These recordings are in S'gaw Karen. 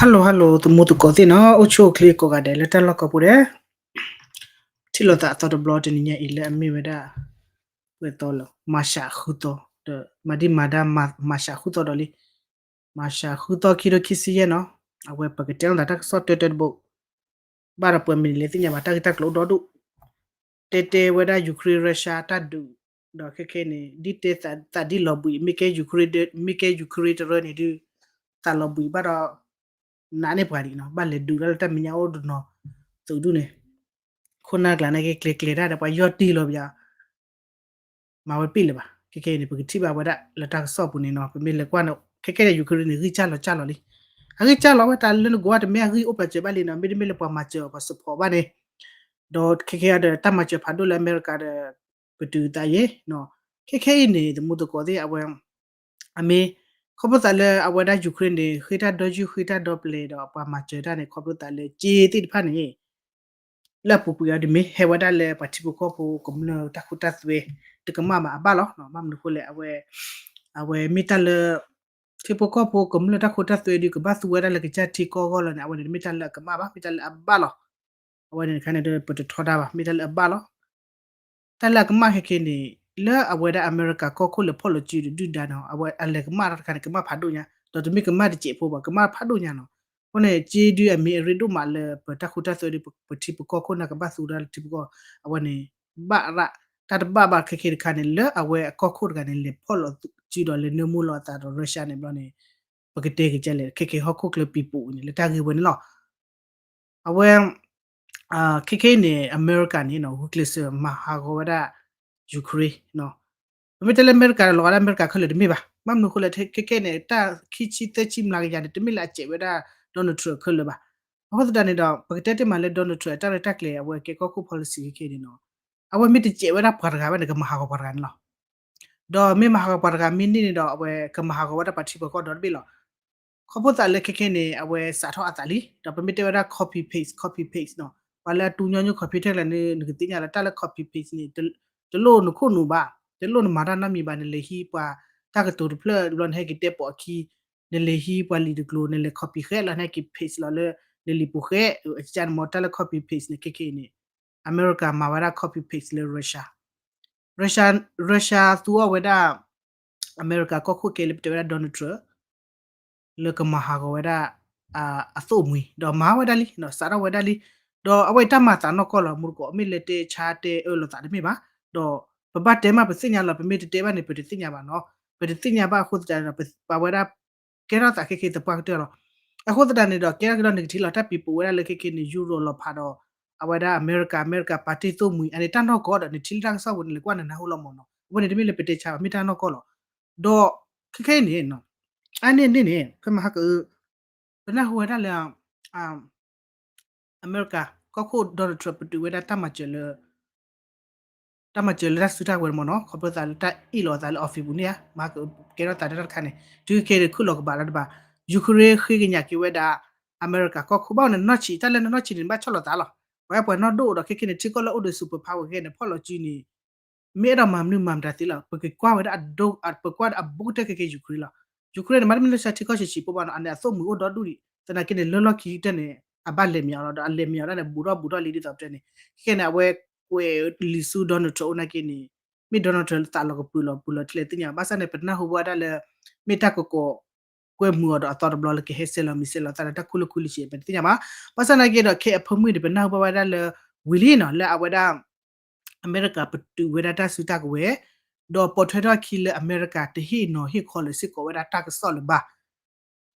Hello hello သမူသကိးသ့ၣ်နီၤ အိၣ်ဆူၣ်အိၣ်ချ့ကိးဂၤဒဲးလၢတၢ်လီၢ်ကီၢ်ပူၤဒဲး, ထံၣ်လိာ်သးအသီတဘျီတနံၤညါအံၤလၢအမ့ၢ်ဝဲဒၣ် ဝဲသီလၢ မၤရှးဃုသီ ဒီးမၤဒံးမၤဒါ မၤရှးဃုသီဒီးလံ, မၤရှးဃုသီခံထိခံဆံယဲၢ်နီၤ, အဝဲပကတဲလိာ်သးတၢ်ကစီၣ်တၢတၢတဘိ ဘၣ်ဒီးပှဲၤမံၤန့ၣ်လၢသ့ၣ်ညါဘၣ်တၢ်ဂ့ၢ်တၢ်ကျိၤအိၣ်ဒီဒူၣ်, တဲတဲဝဲဒၣ် Ukraine Russia တၢ်ဒုး, ဒီးခဲခဲန့ၣ် ဒ်တဲသးဒ်လီၤဘှံး မ့ၢ်ကဲ Ukraine မ့ၢ်ကဲ Ukraine တရၢန့ၣ်ဒုး သးလီၤဘှံးဘၣ်ဒီး နာ်န့ၢ်ပှၤဒံးနီၤ ဘၣ်လဲၤဒုးတၢ်လၢတၢ်မဲာ်ညါအိၣ်တနီၤ သုးဒူၣ်န့ၣ် ခိၣ်နၢ်ကျါန့ၣ်က့ၤကျဲၤကျဲၤတၢ်ဒီးပှၤယီၢ်တံၢ်လီၤပယီၤ မၤဝဲပ့ၣ်လၢၤဘၣ်. ခဲခဲအံၤန့ၣ် ပကထံၣ်ဘၣ်ဝဲဒၣ်လၢတၢ်ကစီၣ်ပူၤန့ၣ်နီၤ ပမ့ၢ်လဲၤကွၢ်န့ၣ် ခဲခဲန့ၣ် Ukraine န့ၣ် ဂံၢ်စၢ်လီၤစၢ်လီၤလံ. အဂံၢ်စၢ်လီၤဝဲတၢ်လၢနဂီၢ်တမ့ၢ်အဂံၢ်အိၣ်ပာ်စၢၤဘၣ်လံနီၤ မ့တမ့ၢ်လၢပှၤမၤစၢၤအီၤ ပှၤ support ဘၣ်န့ၣ် ဒီးခဲခဲအံၤဒီးတၢ်မၤစၢၤဖးဒိၣ်လၢအမဲရကၤဒီး ပတုာ်သးယဲနီၤ ခဲခဲအံၤန့ၣ် သမူသကိးသ့ၣ် အဝဲ အမ့ၢ် ခီဖျိသးလၢအဝဲဒၣ် Ukraine န့ၣ် ဃ့တၢ်ဒီယုၢ်ဃ့တၢ်ဒီပျဲၤဒီးပှၤမၤစၢၤတၢ်န့ၣ် ခီဖျိသးလၢစ့သ့ၣ်တဖၣ်န့ၣ် လၢအပူၤကွံာ်အီၤဒ်မ့ၢ်ဟဲဝဲဒၣ်လၢပှၤထံဖိကီၢ်ဖိကမျၢၢ်တၢ်ခိတၢ်သွဲ တကမၣ်ဘၣ်အဘၣ်လီၤ. ဘၣ်မနုၤအဃိလဲၣ် အဝဲ အဝဲမ့ၢ်တၢ်လၢ ထံဖိကီၢ်ဖိကမျၢၢ်တၢ်ခိတၢ်သွဲဒုး ကဘၣ်သူဝဲဒၣ်လၢကစၢ်ထံကီၢ်ဂီၢ်လီၤန့ၣ် အဝဲန့ၣ်မ့ၢ်တၢ်လၢအကမၣ်ဘၣ် မ့ၢ်တၢ်လၢအဘၣ်လီၤ. အဝဲန့ၣ်တခါန့ၣ်ဒီး ပတထီဒါဘၣ် မ့ၢ်တၢ်လၢအဘၣ်လီၤ. တၢ်လၢအကမၣ်ခဲခဲန့ၣ် လၢအဝဲဒၣ်အမဲရကၤကီၢ်ခိၣ်လဲၤဖီၣ်လီၤစုဒီးဒုၣ်ဒါနီၤ အဝဲအလဲၤကမၣ်တၢ်တခါန့ၣ် ကမၣ်ဖးဒိၣ်ညါ ဒီးတမ့ၢ်ကမၣ်တစဲးဖိဘၣ် ကမၣ်ဖးဒိၣ်ညါနီၤ. အဃိန့ၣ် စ့ဒုးအမ့ၢ်အရ့ဒိၣ်မးလၢပတၢ်ခိတၢ်သွဲဒုး ပထံပကီၢ်ခိၣ်နၢ်ကဘၣ်သူဝဲဒၣ်လၢထံပကီၢ် အဝဲန့ၣ် ဘၣ်ရၣ် တၢ်တဘၣ်ဘၣ်ခဲခဲတခါန့ၣ် လၢအဝဲအကီၢ်ခိၣ်တဂၤန့ၣ် လဲၤဖီၣ်လီၤစုဒီးလဲၤနၢမူလီၤအသးဒီး Russia န့ၣ်ဘျီန့ၣ် ပကတဲကကဲလဲၣ် ခဲခဲဟီၣ်ခိၣ်ချၢပံၤပူၤန့ၣ် လၢတၢ်ဂ့ၢ်ဝဲန့ၣ်လီၤ. အဝဲ ခဲခဲအံၤန့ၣ် အမဲရကၤန့ၣ်နီၤ ဂုာ်ကျဲးစၢးမၤဟးဂီၤဝဲဒၣ် Ukraine နီၤ. ပမ့ၢ်တဲလၢအမဲရကၤဒီး လီၤဂာ်လၢအမဲရကၤခဲလၢာ်တမ့ၢ်ဘၣ်. ဘၣ်မနုၤအဃိလဲၣ် ခဲခဲန့ၣ် တၢ်ခံဆံသၢဆံမျးကယၤန့ၣ် တမ့ၢ်လၢအစဲးဝဲဒၣ် Donald Trump ခဲလၢာ်ဘၣ်. အဃိသတးန့ၣ်ဒီး ပကတဲတ့ၢ်မးလၢ Donald Trump အတၢ်ရဲၣ်တၢ်ကျဲၤ အဝဲကဲကီၢ်ခိၣ် policy ခဲခဲအံၤန့ၣ်နီၤ, အဝဲမ့ၢ်တစဲးဝဲဒၣ်ပှၤတဂၤဘၣ်န့ၣ် ကမၤဟးဂီၤပှၤတဂၤန့ၣ်လီၤ. ဒီးမ့ၢ်မၤဟးဂီၤပှၤတဂၤမ့ၢ်န့ၢ်န့ၣ်ဒီး အဝဲကမၤဟးဂီၤဝဲဒၣ်ပှၤထံပှၤကီၢ်ဒီတဘ့ၣ်လီၤ. ခီဖျိသးလၢခဲခဲန့ၣ် အဝဲစးထီၣ်အသးလံ, ဒီးပမ့ၢ်တဲဝဲဒၣ် copy paste, copy paste နီၤ, ပှၤလၢအတူညီညီ computer ကျါန့ၣ် နကသ့ၣ်ညါလီၤ တၢ်လၢ copy paste န့ၣ် တလိၣ်နခိၣ်နူာ်ဘၣ်, တလိၣ်နမၤတၢ်နီတမံၤဘၣ်, နလဲၤဟံးပှၤတၢ်ကတိၤတဖျၢၣ်ဘျီ နဟဲက့ၤတဲပိာ်အခံ, နလဲၤဟံးပှၤလံာ်တကျိၤ နလဲၤ copy ဃဲလီၤ နဟဲက့ၤ paste လီၤလၢ နလံာ်ပူၤဃဲ, အကန့ၣ်မ့ၢ်တၢ်လၢ copy paste န့ၣ် ခဲခဲအံၤန့ၣ် အမဲရကၤမၤဝဲဒၣ် copy paste လၢ Russia, Russia, Russia သူအီၤဝဲဒၣ် အမဲရကၤကီၢ်ခိၣ်ကဲလၢပတဲဝဲဒၣ် Donald Trump လၢကမၤဟးဂီၤဝဲဒၣ် အသိၣ်မှံၤ ဒီးမၤဝဲဒၣ်လံ, စးထီၣ်ဝဲဒၣ်လံ, ဒီးအဝဲအံၤတၢ်မၤသးနီၢ်ကီၢ်လီၤ မူတကိး မ့ၢ်လဲၤတဲဆါတဲအၢလိာ်သးတမ့ၢ်ဘၣ်, ဒီးပဘၣ်တဲမးပသ့ၣ်ညါလီၤ ပမ့ၢ်တတဲဘၣ်န့ၣ် ပတသ့ၣ်ညါဘၣ်နီၤ, ပတသ့ၣ်ညါဘၣ်အဃိသတးဒီး ပဝဲဒၣ် ကဲထီၣ်သးခဲခဲသပှၢ်ကတၢၢ်လီၤ. အဃိသတးန့ၣ်ဒီး ကဲထီၣ်ကဒီးနကထံၣ်လီၤ တၢ်ပံၤပိာ်ဝဲဒၣ်လၢခဲခဲန့ၣ် ယူရိၤလီၤဖးဒီး အဝဲဒၣ်အမဲရကၤ, အမဲရကၤပာ်တ့ၢ်သိၣ်မှံၤ အန့ၣ်တၢ်နီၢ်ကီၢ်ဒီး နထံၣ်လၢတၢ်ကစီၣ်ပူၤန့ၣ် လဲၤကွၢ်နနၢ်ဟူလီၤမ့ၢ်နီၤ, အဝဲန့ၣ်တမ့ၢ်လၢပတဲဆါဘၣ် မ့ၢ်တၢ်နီၢ်ကီၢ်လီၤ. ဒီးခဲခဲအံၤန့ၣ် အါန့ၢ်န့ၣ်န့ၣ် ဖဲမဟါကအု ပနၢ်ဟူဝဲဒၣ်လၢ အမဲရကၤကီၢ်ခိၣ် Donald Trump ပတုာ်ဝဲဒၣ်တၢ်မၤစၢၤလၢ တၢ်မၤစၢၤလၢတၢ်စုတၢ်ကဝဲၤမ့ၢ်နီၤ, ခီဖျိသးလၢတၢ်အ့ၣ်လိာ်အသးလၢ office ပူၤန့ၣ်ဧါ, မၤကကဲထီၣ်သးတၢ်တခါန့ၣ် တုၤခဲအံၤန့ၣ် ခုၣ်လီၤကဘၣ်လီၤတဘၣ်, ယူၤခရ့ၣ်ဃ့ကညးက့ၤဝဲဒၣ် အမဲရကၤကီၢ်ခိၣ်ဘၣ်န့ၣ် နီၢ်ဆံး တၢ်လၢနနီၢ်ဆံးန့ၣ် နဘၣ်ဆီၣ်လီၤသးလီၤ. ပှၤအဲၣ်ပှၤနီၢ်ဒိၣ်ဒီးခဲခဲန့ၣ် ထံကီၢ်လၢအိၣ်ဒီး super power ခဲန့ၣ် ဖီၣ်လီၤစုန့ၣ် မ့ၢ်အဲၣ်ဒိးမၤမနုၤမၤမတၤသ့လီၤ. ပကကွၢ်ဝဲဒၣ်အဒိ ပကွၢ်အဘူးကတၢၢ်ခဲခဲ ယူၤခရ့ၣ်လီၤ. ယူၤခရ့ၣ်န့ၣ် မ့တမ့ၢ်လၢဆါထံကီၢ်ဆံးဆံးဖိဘၣ်နီၤ, အန့ၣ်အသိၣ်မှံၤအိၣ်ဒီဒူၣ်ဒံး, သနာ်က့န့ၣ် လၢလီၢ်ခံကတၢၢ်န့ၣ် အဘၣ်လဲၤမ့ၤအီၤလီၤ, ဒီးအလဲၤမ့ၤအီၤဒၣ်န့ၣ် ဘူးထီၣ်ဘူးထီၣ်လံဒ်သိးပတဲန့ၣ်, ခဲခဲန့ၣ် အဝဲကွဲးလံာ်ဆူ Donald Trump အိၣ်နာ်က့န့ၣ် မ့ၢ် Donald Trump သးလီၤကပုာ်လီၤပူၤလီၤထံလဲၣ်သ့ၣ်ညါဘၣ်, ဘၣ်ဆၣ်န့ၣ် ပနၢ်ဟူဘၣ်ဝဲဒၣ်လၢ မ့ၢ်တၢ်ကကိး ကွဲမုာ်အီၤဒီးအသီတဘျီလၢကဟဲဆဲးလီၤမံၤဆဲးလီၤသးဒီးတၢ်ခိၣ်လၢခုလၢဆံး ပတသ့ၣ်ညါဘၣ်. ဘၣ်ဆၣ်သနာ်က့ဒီး ခဲအံၤအဖၢမုၢ်န့ၣ် ပနၢ်ဟူဘၣ်ဝဲဒၣ်လၢ ဝံၤလံနီၤ လၢအဝဲဒၣ် အမဲရကၤပတုာ်ဝဲဒၣ်တၢ်စုတၢ်ကဝဲၤ, ဒီးပိာ်ထွဲထီၣ်အခံလၢအမဲရကၤတဟ့ၣ်နီၤဟ့ၣ်ခီလၢၤစ့ၢ်ကီးဝဲဒၣ်တၢ်ကစီၣ်လၢၤဘၣ်.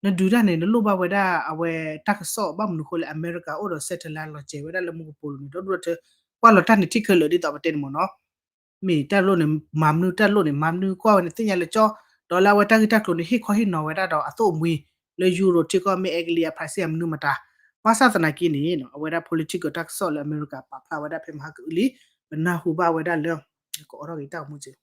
နဒုးတၢ်န့ၣ် နလိၣ်ဘၣ်ဝဲဒၣ်အဝဲတၢ်ကစီၣ် ဘၣ်မနုၤအဃိလဲၣ် အမဲရကၤအိၣ်ဒီး satellite လီၤစဲၤဝဲဒၣ်လၢမူကပိာ်လိၤန့ၣ် ဒီဒူၣ်ဒီထၢ ကွၢ်လီၤတၢ်န့ၣ်ထံၣ်ခဲလၢာ် ဒ်သိးပတဲန့ၣ်မ့ၢ်နီၤ. မ့ၢ်တၢ်လိၣ်န့ၣ် မၤမနုၤ တၢ်လိၣ်န့ၣ် မၤမနုၤ ကွၢ်ဝဲန့ၣ် သ့ၣ်ညါလၢကၠီ, ဒီးလၢအဝဲတၢ်ဂ့ၢ်တၢ်ကျိၤန့ၣ် ဟ့ၣ်ခီဟ့ၣ်နီၤဝဲဒၣ်ဒီးအသိၣ်အမှံၤ လၢယူရိၤထံကီၢ် မ့ၢ်အဲကလံး အဖရၣ်စ့ၣ် အမနုၤမတၤ, ဘၣ်ဆၣ်သနာ်က့န့ၣ် အဝဲဒၣ် political တၢ်ကစီၣ်လၢအမဲရကၤပာ်ဖျါဝဲဒၣ်ဖဲမဟါကအုလံ, ပနၢ်ဟူဘၣ်ဝဲဒၣ်လၢ ကအိးထီၣ်က့ၤတၢ်အိၣ်မူက့ၤ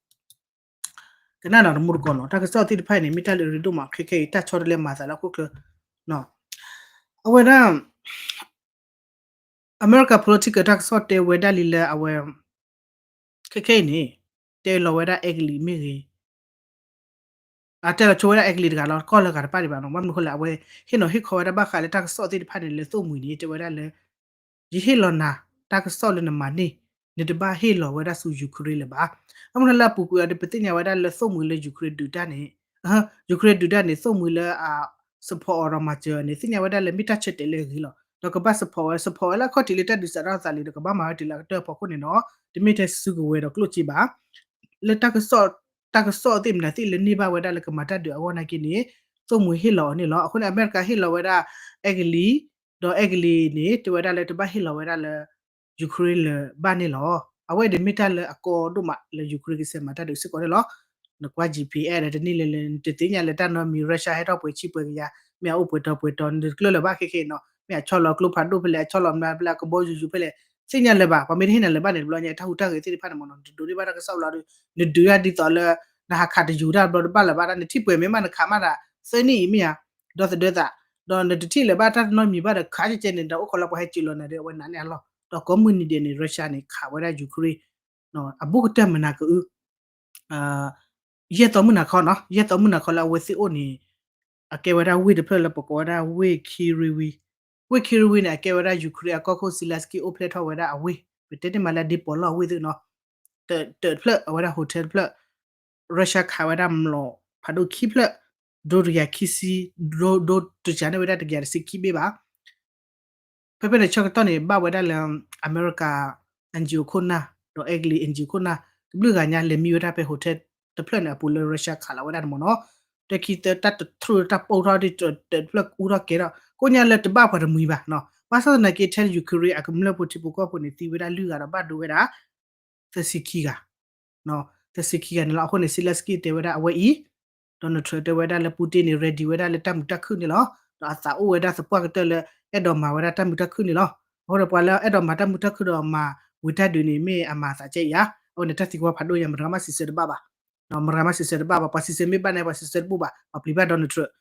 ကနၣ်ဒီးတမူတကိးနီၤ တၢ်ကစီၣ်သ့ၣ်တဖၣ်န့ၣ် မ့ၢ်တၢ်လၢအရ့ဒိၣ်မး ခဲခဲအံၤ တၢ်ဆီတလဲမၤသးလၢဟီၣ်ခိၣ်ချၢ အဝဲဒၣ် အမဲရကၤ political တၢ်ကစီၣ်တဲဝဲဒၣ်လံလၢအဝဲ ခဲခဲအံၤန့ၣ် တဲလီၤဝဲဒၣ်အဲကလံးမ့ၢ်ဂ့ၤ အတဲလီၤဆိဝဲဒၣ်အဲကလံးတဂၤလီၤ ကီၢ်လၢဂၤတဖၣ်ဒံးဘၣ်နီၤ ဘၣ်မနုၤအဃိလဲၣ် အဝဲဟ့ၣ်နီၤဟ့ၣ်ခီဝဲဒၣ်ဘၣ်ဃးလၢတၢ်ကစီၣ်သ့ၣ်တဖၣ်န့ၣ် လၢသိၣ်မှံၤန့ၣ် တဲဝဲဒၣ်လၢ ယဟ့ၣ်လီၤနၤ တၢ်ကစီၣ်လၢနမၤန့ၢ် နတဘၣ်ဟ့ၣ်လီၤဝဲဒၣ်ဆူယူၤခရ့လၢၤဘၣ်. ဘၣ်မနုၤလၢအပူၤကွံာ်အီၤဒီး ပသ့ၣ်ညါဝဲဒၣ်လၢသိၣ်မှံၤလၢယူၤခရ့ဒုးတၢ်န့ၣ် ယူၤခရ့ဒုးတၢ်န့ၣ် သိၣ်မှံၤလၢအ support အီၤဒီးမၤစၢၤအီၤန့ၣ် သ့ၣ်ညါဝဲဒၣ်လၢမ့ၢ်တၢ်ဆၢတဲာ်လၢအဂ့ၤလီၤ. ဒီးကဘၣ် support ဝဲ support ဝဲလၢအခီၣ်ထံးလၢတၢ်ဒုးစးထီၣ်သးလံဒီး ကဘၣ်မၤဝဲတုၤလၢအကတၢၢ်အဖီခိၣ်န့ၣ်နီၤ တမ့ၢ်ထဲစုကဝဲၤဒီးကျိၣ်စ့ဘၣ် လၢတၢ်ကစီၣ် တၢ်ကစီၣ်သ့ၣ်မနုၤသ့ၣ်လၢန့ၢ်ဘၣ်ဝဲဒၣ်လၢကမၤတၢ်ဒုးအဂီၢ်နာ်က့န့ၣ် သိၣ်မှံၤဟ့ၣ်လီၤအီၤန့ၣ်လီၤ. အဃိန့ၣ် အမဲရကၤဟ့ၣ်လီၤဝဲဒၣ် အဲကလံး ဒီးအဲကလံးန့ၣ် တဲဝဲဒၣ်လၢတဘၣ်ဟ့ၣ်လီၤဝဲဒၣ်လၢ ယူၤခရ့လၢၤဘၣ်န့ၣ်လီၤ. အဝဲအံၤန့ၣ်မ့ၢ်တၢ်လၢအကီဒိၣ်မးလၢယူၤခရ့ကဆဲးမၤတၢ်ဒုးစ့ၢ်ကီးန့ၣ်လီၤ. နကွၢ် GPS ဒီးတန့ၢ်လၢလၢ နတသ့ၣ်ညါလၢတၢ်နီတမံၤ Russia ဟဲထီၣ်ပှဲၤဆံပှဲၤကယၤ မ့ၢ်အအိၣ်ပှဲၤတီၤပှဲၤတီၤ နတကျၢၢ်လၢၤဘၣ်ခဲခဲအံၤနီၤ မ့ၢ်အဆီလီၤကျိဖးဒိၣ်ဖဲလဲၣ် အဆီလီၤမနုၤဖဲလဲၣ် အကဘီယူၤယူၤဖဲလဲၣ် သ့ၣ်ညါလၢၤဘၣ် ပှၤမ့ၢ်တဟ့ၣ်နၤလၢၤဘၣ်န့ၣ် တဘျီညါ တၢ်ဟူးတၢ်ဂဲၤသ့ၣ်တဖၣ်န့ၣ်မ့ၢ်နီၤ နတဒိးန့ၢ်ဘၣ်တၢ်ကစီၣ်ဘျီဒီး နဒုးတၢ်ဒ်သိးလၢ နဟးခးတယူၤတၢ်ဘျီတဘၣ်လၢၤဘၣ် တၢ်နထံၣ်ပှဲၤမ့ၢ်မးနခးမးဒၣ် သၢနံၣ်အံၤမ့ၢ်ဧါ ဒီသဒၢသး ဒီးနတထံၣ်လၢၤဘၣ်တၢ်တနီတမံၤဘၣ်ဒီး ခးကဲကဲန့ၣ် ဒီးအိၣ်ခိးလၢပှၤဟဲစၢၤလီၤနၤဒီး အဝဲနာ်န့ၢ်အလီၢ် ဒီးကိးမုၢ်နံၤဒဲးန့ၣ် Russia န့ၣ် ခးဝဲဒၣ်ယူၤခရ့ အဘူးကတၢၢ်မနၤကအု ယဲၢ်သီမုၢ်နၤခီနီၤ ယဲၢ်သီမုၢ်နၤခီလၢအဝဲသ့ၣ်အိၣ်န့ၣ် အကဲဝဲဒၣ်ဝ့ၢ်တဖျၢၣ်လၢပကိးဝဲဒၣ်ဝ့ၢ် Kryvyi ဝ့ၢ် Kryvyi န့ၣ် အကဲဝဲဒၣ်ယူၤခရ့အကီၢ်ခိၣ် Zelenskyy အိၣ်ဖျဲၣ်ထီၣ်ဝဲဒၣ်အဝ့ၢ် ပတဲတ့ၢ်မးလၢအဒ့ပိာ်လီၢ်အဝ့ၢ်သ့ၣ်နီၤ တၢးတဖျၢၣ် အဝဲဒၣ် hotel တဖျၢၣ် Russia ခးဝဲဒၣ်မျိာ်ဖးဒိၣ်ခံဖျၢၣ် ဒိတကယၤခံဆံ ဒိတကယၤန့ၢ်ဝဲဒၣ်တကယၤတဆံခံဘ့ၣ်ဘၣ် ဖဲဖဲန့ၣ်ဆၢကတီၢ်န့ၣ် ဘၣ်ဝဲဒၣ်လၢ အမဲရကၤ NGO ခိၣ်နၢ် ဒီးအဲကလံး NGO ခိၣ်နၢ် တဘျုးဂၤညါလဲၤမံဝဲဒၣ်ဖဲ hotel တဖျၢၣ်န့ၣ်အပူၤလၢ Russia ခးလီၤဝဲဒၣ်န့ၣ်မ့ၢ်နီၤ တခံသၢတၢ်တထြူၣ်တၢ်ပိၢ်ထီၣ်ဒ်တၢးတဖျၢၣ်အူထီၣ်ကဲထီၣ် ကိးညါလၢတဘၣ်ပှၤတမှံၤဘၣ်နီၤ ဘၣ်ဆၣ်သနာ်က့ထဲယူၤခရ့အကမျၢၢ်ဖိထံဖိကီၢ်ဖိန့ၣ် သံဝဲဒၣ်လွံၢ်ဂၤဒီးဘၣ်ဒိဝဲဒၣ် သၢဆံခံဂၤ သၢဆံခံဂၤန့ၣ်လီၤ. အဃိန့ၣ် Zelenskyy တဲဝဲဒၣ်အဝဲအံၤ Donald Trump တဲဝဲဒၣ်လၢ Putin န့ၣ် ready ဝဲဒၣ်လၢတၢ်မုာ်တၢ်ခုၣ်န့ၣ်လီၤ. ဒီးအသးအိၣ်ဝဲဒၣ်သပှၢ်ကတၢၢ်လၢ အဲၣ်ဒိးမၤဝဲဒၣ်တၢ်မုာ်တၢ်ခုၣ်န့ၣ်လီၤ. အဃိဒီးပှၤလၢအဲၣ်ဒိးမၤတၢ်မုာ်တၢ်ခုၣ်ဒီးမၤဝံၤတၢ်ဒုးန့ၣ် မ့ၢ်အမၤအသးကဲအံၤဧါ. အဝဲန့ၣ်တၢ်သံကွၢ်ဖးဒိၣ်ညါ မတၤဂၤမးစံးဆၢတဘၣ်ဘၣ်. မတၤဂၤမးစံးဆၢတဘၣ်ဘၣ်, ပှၤစံးဆၢမ့ၢ်ဘၣ်န့ၣ် ပှၤစံးဆၢတဘူၣ်ဘၣ်, ပှၤပျံၤဘၣ် Donald Trump.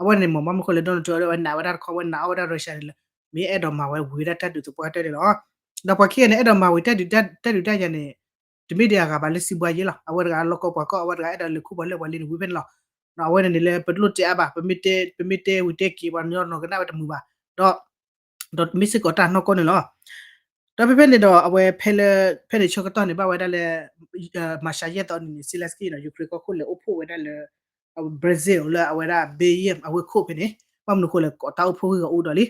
အဝဲန့ၣ်မ့ၢ်မ့ၢ်မနုၤအဃိလဲၣ် Donald Trump အဝဲနာ်ဝဲဒၣ်တခီ အဝဲနာ်အီၣ်ဝဲဒၣ် Russia န့ၣ်လၢ မ့ၢ်အဲၣ်ဒိးမၤဝဲဝံၤဝဲဒၣ်တၢ်ဒုးသပှၢ်ကတၢၢ်န့ၣ်လီၤ. ဒီးပှၤခံဂၤန့ၣ် အဲၣ်ဒိးမၤဝံၤတၢ်ဒုးတၢ်ဒုးတၢ်ယၤန့ၣ် တမ့ၢ်ဒံးအဂၤဘၣ်လၢစံးဘှါယဲလီၤ. အဝဲတဂၤလီၢ်ကီၢ်ပှၤကီၢ် အဝဲတဂၤအဲၣ်ဒိးလဲၤခူၣ်ပှၤလၢပှၤလံန့ၣ် ဝံၤဖဲန့ၣ်လီၤ. အဝဲန့ၣ်န့ၣ်လၢပတလိၣ်တဲအါဘၣ်, ပမ့ၢ်တဲဝံၤတဲက့ၤ ပှၤကညီနီၢ်ကနၣ်ဝဲတမုာ်ဘၣ်. ဒီး ဒီးမ့ၢ်စ့ၢ်ကီးတၢ်နီၢ်ကီၢ်န့ၣ်လီၤ. ဒီးဖဲဖဲန့ၣ်ဒီး အဝဲဖဲလၢ ဖဲန့ၣ်ဆၢကတီၢ်န့ၣ် ဘၣ်ဝဲဒၣ်လၢ မၤရှးယဲၢ်သီန့ၣ်န့ၣ် Zelenskyy နီၤ Ukraine ကီၢ်ခိၣ်လဲၤအိၣ်ဖှိၣ်ဝဲဒၣ်လၢ Brussels လၢအဝဲဒၣ် Belgium အဝ့ၢ်ခိၣ်ဖဲန့ၣ် ဘၣ်မနုၤအဃိလဲၣ် ကိးတၢ်အိၣ်ဖှိၣ်ဂ့ၢ်ဂီၢ်အူဒီးလံ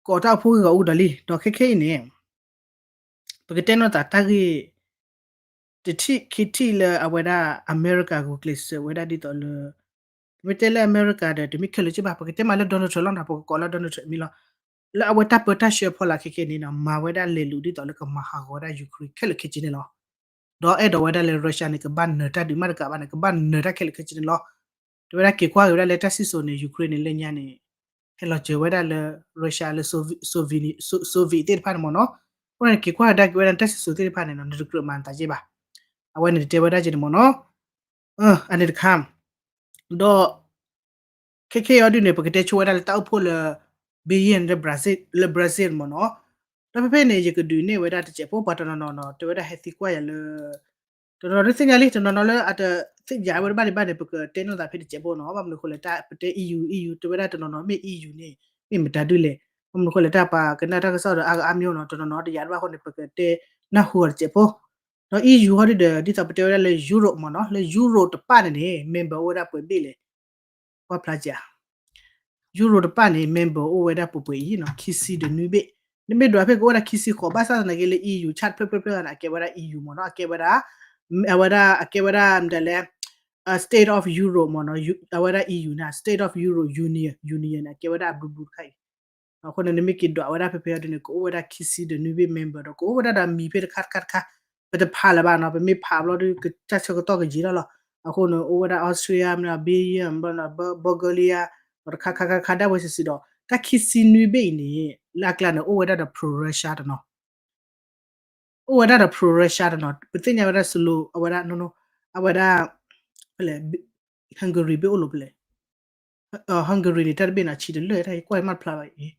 ကိးတၢ်အိၣ်ဖှိၣ်ဂ့ၢ်ဂီၢ်အူဒီးလံ. ဒီးခဲခဲအံၤန့ၣ် ပကတဲနီၢ်သးတၢ်ဂ့ၢ် တထံၣ်ခံထံၣ်လၢအဝဲဒၣ်အမဲရကၤဂုာ်ကျဲးစၢးဝဲဒၣ်ဒ်သိးလၢ ပမ့ၢ်တဲလၢအမဲရကၤဒီး တမ့ၢ်ခဲလၢာ်က့ဘၣ်, ပကတဲမးလၢ Donald Trump လီၤနီၤ ပကကိးလၢ Donald Trump မ့ၢ်လီၤ. လၢအဝဲတၢ်ပၢတၢ်ဆှၢဖီလာ်ခဲခဲန့ၣ်နီၤ မၤဝဲဒၣ်လဲၤလူၤဒ်သိးလၢကမၤဟးဂီၤဝဲဒၣ် Ukraine ခဲလၢာ်ခဲဆ့န့ၣ်လီၤ. ဒီးအဲၣ်ဒိးဝဲဒၣ်လၢ Russia န့ၣ် ကဘၣ်နၢၤတၢ်ဒုးမးတကးဘၣ်န့ၣ် ကဘၣ်နၢၤတၢ်ခဲလၢာ်ခဲဆ့န့ၣ်လီၤ. တဲဝဲဒၣ်က့ၤကွၢ်က့ၤဝဲဒၣ်လၢတၢ်စံၣ်စိၤန့ၣ် Ukraine န့ၣ်လၢညါန့ၣ် ဟဲလီၤစၢၤဝဲဒၣ်လၢ Russia လၢ Soviet သ့ၣ်တဖၣ်န့ၣ်မ့ၢ်နီၤ. အဃိန့ၣ် က့ၤကွၢ်ကဒါက့ၤဝဲဒၣ်တၢ်စံၣ်စိၤသ့ၣ်တဖၣ်န့ၣ်နီၤ နတကြၢးမၤနသးက့ဘၣ်. အဝဲန့ၣ်တတဲဝဲဒၣ်က့န့ၣ်မ့ၢ်နီၤ. အန့ၣ်တခါ ဒီး ခဲခဲအံၤအီၤဒုန့ၣ် ပကတဲဆိဝဲဒၣ်လၢတၢ်အိၣ်ဖှိၣ်လၢ Belgium လၢ Brussels မ့ၢ်နီၤ. ဒီးဖဲဖဲန့ၣ် ယကဒုးနဲၣ်ဝဲဒၣ်တစဲးဖိ ပှၤတနီၤနီၤနီၤ တဲဝဲဒၣ်ဟဲသံကွၢ်ယၤလၢ တနီၤနီၤဒုးသ့ၣ်ညါလံ တနီၤနီၤလၢအတသ့ၣ်ညါဝဲတဘၣ်ဒံးဘၣ်န့ၣ် ပကတဲနီၢ်သးဖဲတစဲးဖိနီၤ. ဘၣ်မနုၤအဃိလဲၣ် တၢ်ပတဲ EU EU တဲဝဲဒၣ်တနီၤနီၤမ့ၢ် EU န့ၣ် မ့ၢ်မတၤဒုလဲၣ်. ဘၣ်မနုၤအဃိလဲၣ် တၢ်ပှၤကနၣ်တၢ်ကစီၣ်ဒီးအါဂၤအါမံၤနီၤ တနီၤနီၤတယာ်တဘၣ်အဃိန့ၣ် ပကတဲနၢ်ဟူအီၤတစဲးဖိ. ဒီး EU ဟီဒုဒီး ဒ်သိးပတဲဝဲဒၣ်လၢ Europe မ့ၢ်နီၤ လၢ Europe တပၣ်န့ၣ်န့ၣ် member အိၣ်ဝဲဒၣ်ပှဲၤဘ့ၣ်လဲၣ်. ကွၢ်ဖျါစၢ် Euro တပၣ်န့ၣ် member အိၣ်ဝဲဒၣ်ပှဲၤပှဲၤအံၤနီၤ ခံဆံဒီးနွံဘ့ၣ်. နမ့ၢ်ဒွးဖဲကအိၣ်ဝဲဒၣ်ခံဆံဃိး ဘၣ်ဆၣ်သနာ်က့လၢ EU chart ဖျၢၣ်ဖျၢၣ်ဖျၢၣ်န့ၣ် အကဲဝဲဒၣ် EU မ့ၢ်နီၤ အကဲဝဲဒၣ် အဝဲဒၣ် အကဲဝဲဒၣ် မတၤလဲၣ် State of Europe မ့ၢ်နီၤ အဝဲဒၣ် EU န့ၣ် State of Europe Union Union န့ၣ် အကဲဝဲဒၣ်အဘျုးဘျုးတခါအံၤ အဃိန့ၣ် နမ့ၢ်က့ၤဒွးဝဲဒၣ်ဖဲဖဲအီၤဒ်န့ၣ် ကအိၣ်ဝဲဒၣ်ခံဆံဒီးနွံဘ့ၣ် member ဒီးကအိၣ်ဝဲဒၣ်ဒီးမံၤဖဲတခါတခါတခါ ပတဖးလၢၤဘၣ်နီၤ ပမ့ၢ်ဖးဘျီဒီး တၢ်ဆၢကတီၢ်ကယံာ်လီၤလီၤ. အဃိန့ၣ် အိၣ်ဝဲဒၣ် Austria မ့ၢ် Belgium ဘျီ Bulgaria ဒီးတခါခါခါခါဒၣ်ဝဲစုာ်စုာ်ဒီး တၢ်ခံဆံနွံဘ့ၣ်အံၤန့ၣ် လၢအကျါန့ၣ် အိၣ်ဝဲဒၣ်ဒီး pro Russia တနီၤ အိၣ်ဝဲဒၣ်ဒီး pro Russia တနီၤ ပသ့ၣ်ညါဝဲဒၣ် slow အဝဲဒၣ် no no အဝဲဒၣ် ဖဲလဲၣ် Hungary ဘ့ၣ်အိၣ်လီၤဖဲလဲၣ် Hungary န့ၣ် တၢ်တဘ့ၣ်န့ၣ် အဆံတလၢၢ် တၢ်ယကွၢ်ယမ့ၢ်တဖျါဘၣ်အံၤ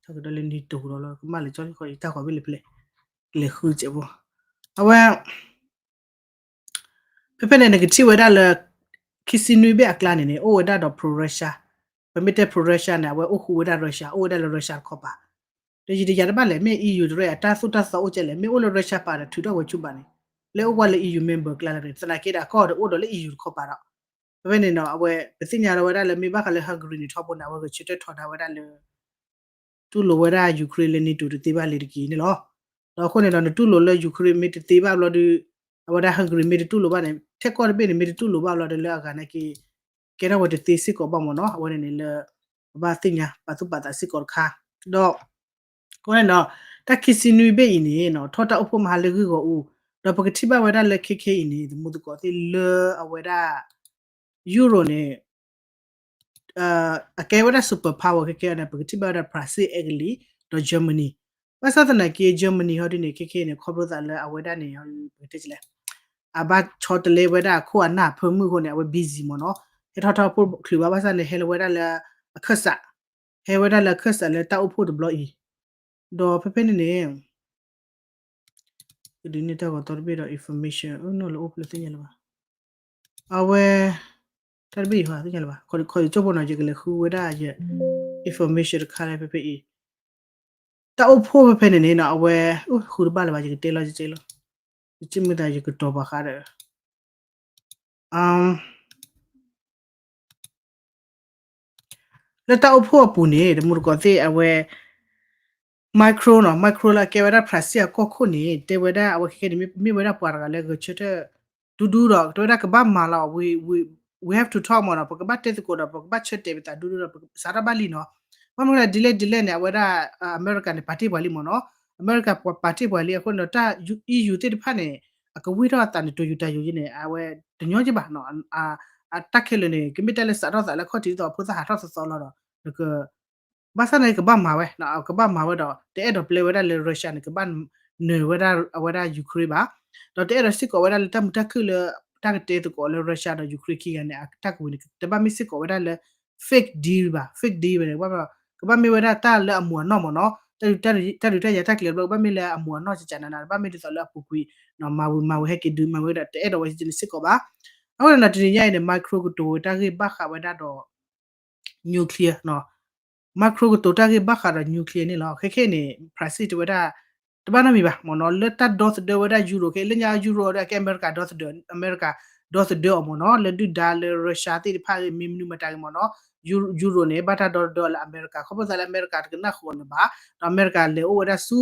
ထီၣ်ကဒီးလၢနံၤတိၤဒီးလီၤ ကမၣ်လၢကၠီ တၢ်ဃီဘ့ၣ်လၢဖဲလဲၣ် ကလဲၤဃုစဲးဖိ အဝဲ ဖဲဖဲန့ၣ် နကထံၣ်ဝဲဒၣ်လၢ ခံဆံနွံဘ့ၣ်အကျါန့ၣ်န့ၣ် အိၣ်ဝဲဒၣ်ဒီး pro Russia ပမ့ၢ်တဲ pro Russia န့ၣ် အဝဲအိၣ်ဃူဝဲဒၣ် Russia အိၣ်ဝဲဒၣ်လၢ Russia တခီပၤ ဒီးယတယာ်တဘၣ်လဲၣ် မ့ၢ် EU တရဲၣ် အတၢ်သိၣ်တၢ်သီအိၣ်ကဲလဲၣ် မ့ၢ်အိၣ်လၢ Russia ပၤဒီးထုးထီၣ်ဝဲဆူဘၣ်န့ၣ် လၢအိၣ်ကွၢ်လၢ EU member ကျါလၢန့ၣ် သနာ်က့ဒီး အကီၢ်ဒီးအိၣ်ဒီးလၢ EU တခီပၤဒီး ဖဲဖဲန့ၣ်ဒီး အဝဲ ပသ့ၣ်ညါလီၤဝဲဒၣ်လၢမ့ၢ်ဘၣ်ဃးလၢ Hungary န့ၣ်ထီဘိန့ၣ် အဝဲဂဲၤဆၢထၢၣ်ထီဒါဝဲဒၣ်လၢ တူၢ်လိာ်ဝဲဒၣ် Ukraine လၢ NATO တသ့ဘၣ်လံတက့ၢ်န့ၣ်လီၤ. ဒီးအဃိန့ၣ်ဒီး နတူၢ်လိာ်လၢ Ukraine မ့ၢ်တသ့ဘၣ်ဘျီဒီး အဝဲဒၣ် Hungary မ့ၢ်တတူၢ်လိာ်ဘၣ်န့ၣ် ထဲကီၢ်တဘ့ၣ်န့ၣ် မ့ၢ်တတူၢ်လိာ်ဘၣ်ဘျီဒီးလၢအဂၤနာ်က့ ကဲထီၣ်ဝဲတသ့စ့ၢ်ကီးဘၣ်မ့ၢ်နီၤ အဝဲန့ၣ်န့ၣ်လၢ ပဘၣ်သ့ၣ်ညါပာ်သူၣ်ပာ်သးစ့ၢ်ကီးတခါ ဒီး အဃိန့ၣ်ဒီး တၢ်ခံဆံနွံဘ့ၣ်အံၤန့ၣ်နီၤ ထီၣ်တၢ်အိၣ်ဖှိၣ်မဟါလၢဂ့ၢ်ဂီၢ်အူ ဒီးပကထံၣ်ဘၣ်ဝဲဒၣ်လၢခဲခဲအံၤန့ၣ် သမူသကိးသ့ၣ်လၢအဝဲဒၣ် Euro န့ၣ် အကဲဝဲဒၣ် super power ခဲခဲအံၤန့ၣ် ပကထံၣ်ဘၣ်ဝဲဒၣ် France အဲကလံး ဒီး Germany ဘၣ်ဆၣ်သနာ်က့ Germany ဟီဒ်န့ၣ် ခဲခဲအံၤန့ၣ် ခီဖျိသးလၢအဝဲဒၣ်န့ၣ် ပကတဲလဲၣ် အဘၣ်ဆီတလဲဝဲဒၣ်အခိၣ်အနၢ်အဖၢမုၢ်အဃိန့ၣ် အဝဲ busy မ့ၢ်နီၤ ဟဲထီၣ်ထီၣ်ဖိချုးဘၣ် ဘၣ်ဆၣ်န့ၣ် ဟဲလီၤဝဲဒၣ်လၢ အခၢၣ်စး ဟဲဝဲဒၣ်လၢအခၢၣ်စးလၢတၢ်အိၣ်ဖှိၣ်တဘျီအံၤ ဒီးဖဲဖဲန့ၣ်န့ၣ် ကဒုးန့ၢ်တၢ်ဂီၤသီတဘ့ၣ်ဒီး information အနီၢ်လၢအိၣ်ဖျဲၣ်သ့ၣ်ညါလၢၤဘၣ် အဝဲ တၢ်တဘ့ၣ်အံၤဟီသ့ၣ်ညါလၢၤဘၣ် ခီဒုးခီဒုးကၠိဖိနီၤ ယကလဲၤဃုဝဲဒၣ်ယ information တခါလၢဖဲဖဲအံၤ တၢ်အိၣ်ဖှိၣ်ဖဲဖဲန့ၣ်န့ၣ်နီၤ အဝဲ ဃုတဘၣ်လၢၤဘၣ် ယကတဲလီၤယတဲလီၤ ယစံးမ့ၢ်သးယကတီၤပှၤဃါဒီး လၢတၢ်အိၣ်ဖှိၣ်အပူၤန့ၣ် တမူတကိးသ့ၣ်အဝဲ Macron နီၤ Macron လၢအကဲဝဲဒၣ် France အကီၢ်ခိၣ်န့ၣ် တဲဝဲဒၣ်အဝဲခဲခဲန့ၣ် မ့ၢ်ဝဲဒၣ်ပှၤတဂၤလၢဂဲၤဆၢထၢၣ် ဒူဒူဒီး တဲဝဲဒၣ်ကဘၣ်မၤလီၤ we we we have to talk မ့ၢ်နီၤ ပကဘၣ်တဲသကိးဒီး ပကဘၣ်ဆၢတဲာ်ပသးဒူဒူဒီး ပစးထီၣ်ဘၣ်လံနီၤ ဘၣ်မနုၤလဲၣ် ဒ်လဲၣ်ဒ်လဲၣ်န့ၣ် အဝဲဒၣ် အမဲရကၤန့ၣ် ပာ်တ့ၢ်ပှၤလံမ့ၢ်နီၤ အမဲရကၤပာ်တ့ၢ်ပှၤလံအဃိန့ၣ်ဒီး တၢ် EU သ့ၣ်တဖၣ်န့ၣ် အကဝံၢ်ထီၣ်အသးန့ၣ် တိၤယူၤတၢ်ယိၤယဲန့ၣ် အဝဲတညီက့ဘၣ်နီၤ အတၢ်ခဲလၢာ်န့ၣ် ကမ့ၢ်တၢ်လၢစးထီၣ်သးလၢခီၣ်ထံးဒ်သိးဖိသၣ်ဟးထီၣ်သီသီလီၤဒီး နက ဘၣ်ဆၣ်န့ၣ်ကဘၣ်မၤဝဲ, ကဘၣ်မၤဝဲဒီး တအဲၣ်ဒိးပျဲဝဲဒၣ်လၢ Russia န့ၣ် ကဘၣ်နၢၤဝဲဒၣ်အဝဲဒၣ် Ukraine ဘၣ်, ဒီးတအဲၣ်ဒိးစ့ၢ်ကီးဝဲဒၣ်လၢတၢ်မုာ်တၢ်ခုၣ်လၢ တၢ်ကတဲသကိးလၢ Russia ဒီး Ukraine ခံဂၤန့ၣ် အတၢ်ကဝံၤန့ၣ် တဘၣ်မ့ၢ်စ့ၢ်ကီးဝဲဒၣ်လၢ fake deal ဘၣ်, fake deal ဘၣ်န့ၣ် ကဘၣ်မ့ၢ်ဝဲဒၣ်တၢ်လၢအမူးအနီၢ်မ့ၢ်နီၤ, တၢ်ဒုးတၢ်ယၤတၢ်ကျဲၤဘျီ ကဘၣ်မ့ၢ်လၢအမူးအနီၢ်ကကနန တဘၣ်မ့ၢ်ဒ်သိးလၢအပူၤကွံာ် မၤဝံၤမၤဝံၤဟဲက့ၤဒုးမၤဝဲဒီး တအဲၣ်ဒိးဝဲစ့ၢ်ကီးဘၣ်. အဃိန့ၣ်ဒီး တနံၤညါအံၤန့ၣ် Macron ကတိၤဝဲတၢ်ဂ့ၢ်ဘၣ်ဃးဝဲဒၣ်ဒီး nuclear နီၤ, Macron ကတိၤတၢ်ဂ့ၢ်ဘၣ်ဃးဒီး nuclear န့ၣ်လီၤ. ခဲခဲအံၤန့ၣ် France တဲဝဲဒၣ် တဘၣ်နီတမံၤဘၣ်မ့ၢ်နီၤ, လၢတၢ်ဒီသဒၢဝဲဒၣ် Euro ခဲလၢညါ Euro ဒီးကဲအမဲရကၤဒီသဒၢ, အမဲရကၤဒီသဒၢအီၤမ့ၢ်နီၤ, လၢဒုၣ်ဒါလၢ Russia သ့ၣ်တဖၣ်မ့ၢ်မနုၤမတၤဂ့ၤမ့ၢ်နီၤ, Euro န့ၣ် ဘၣ်တၢ်ဒီသဒၢအီၤလၢအမဲရကၤ ခီဖျိသးလၢအမဲရကၤတကနၣ်ဃုာ်အီၤလၢၤဘၣ်, ဒီးအမဲရကၤလဲၤအိၣ်ဝဲဒၣ်ဆူ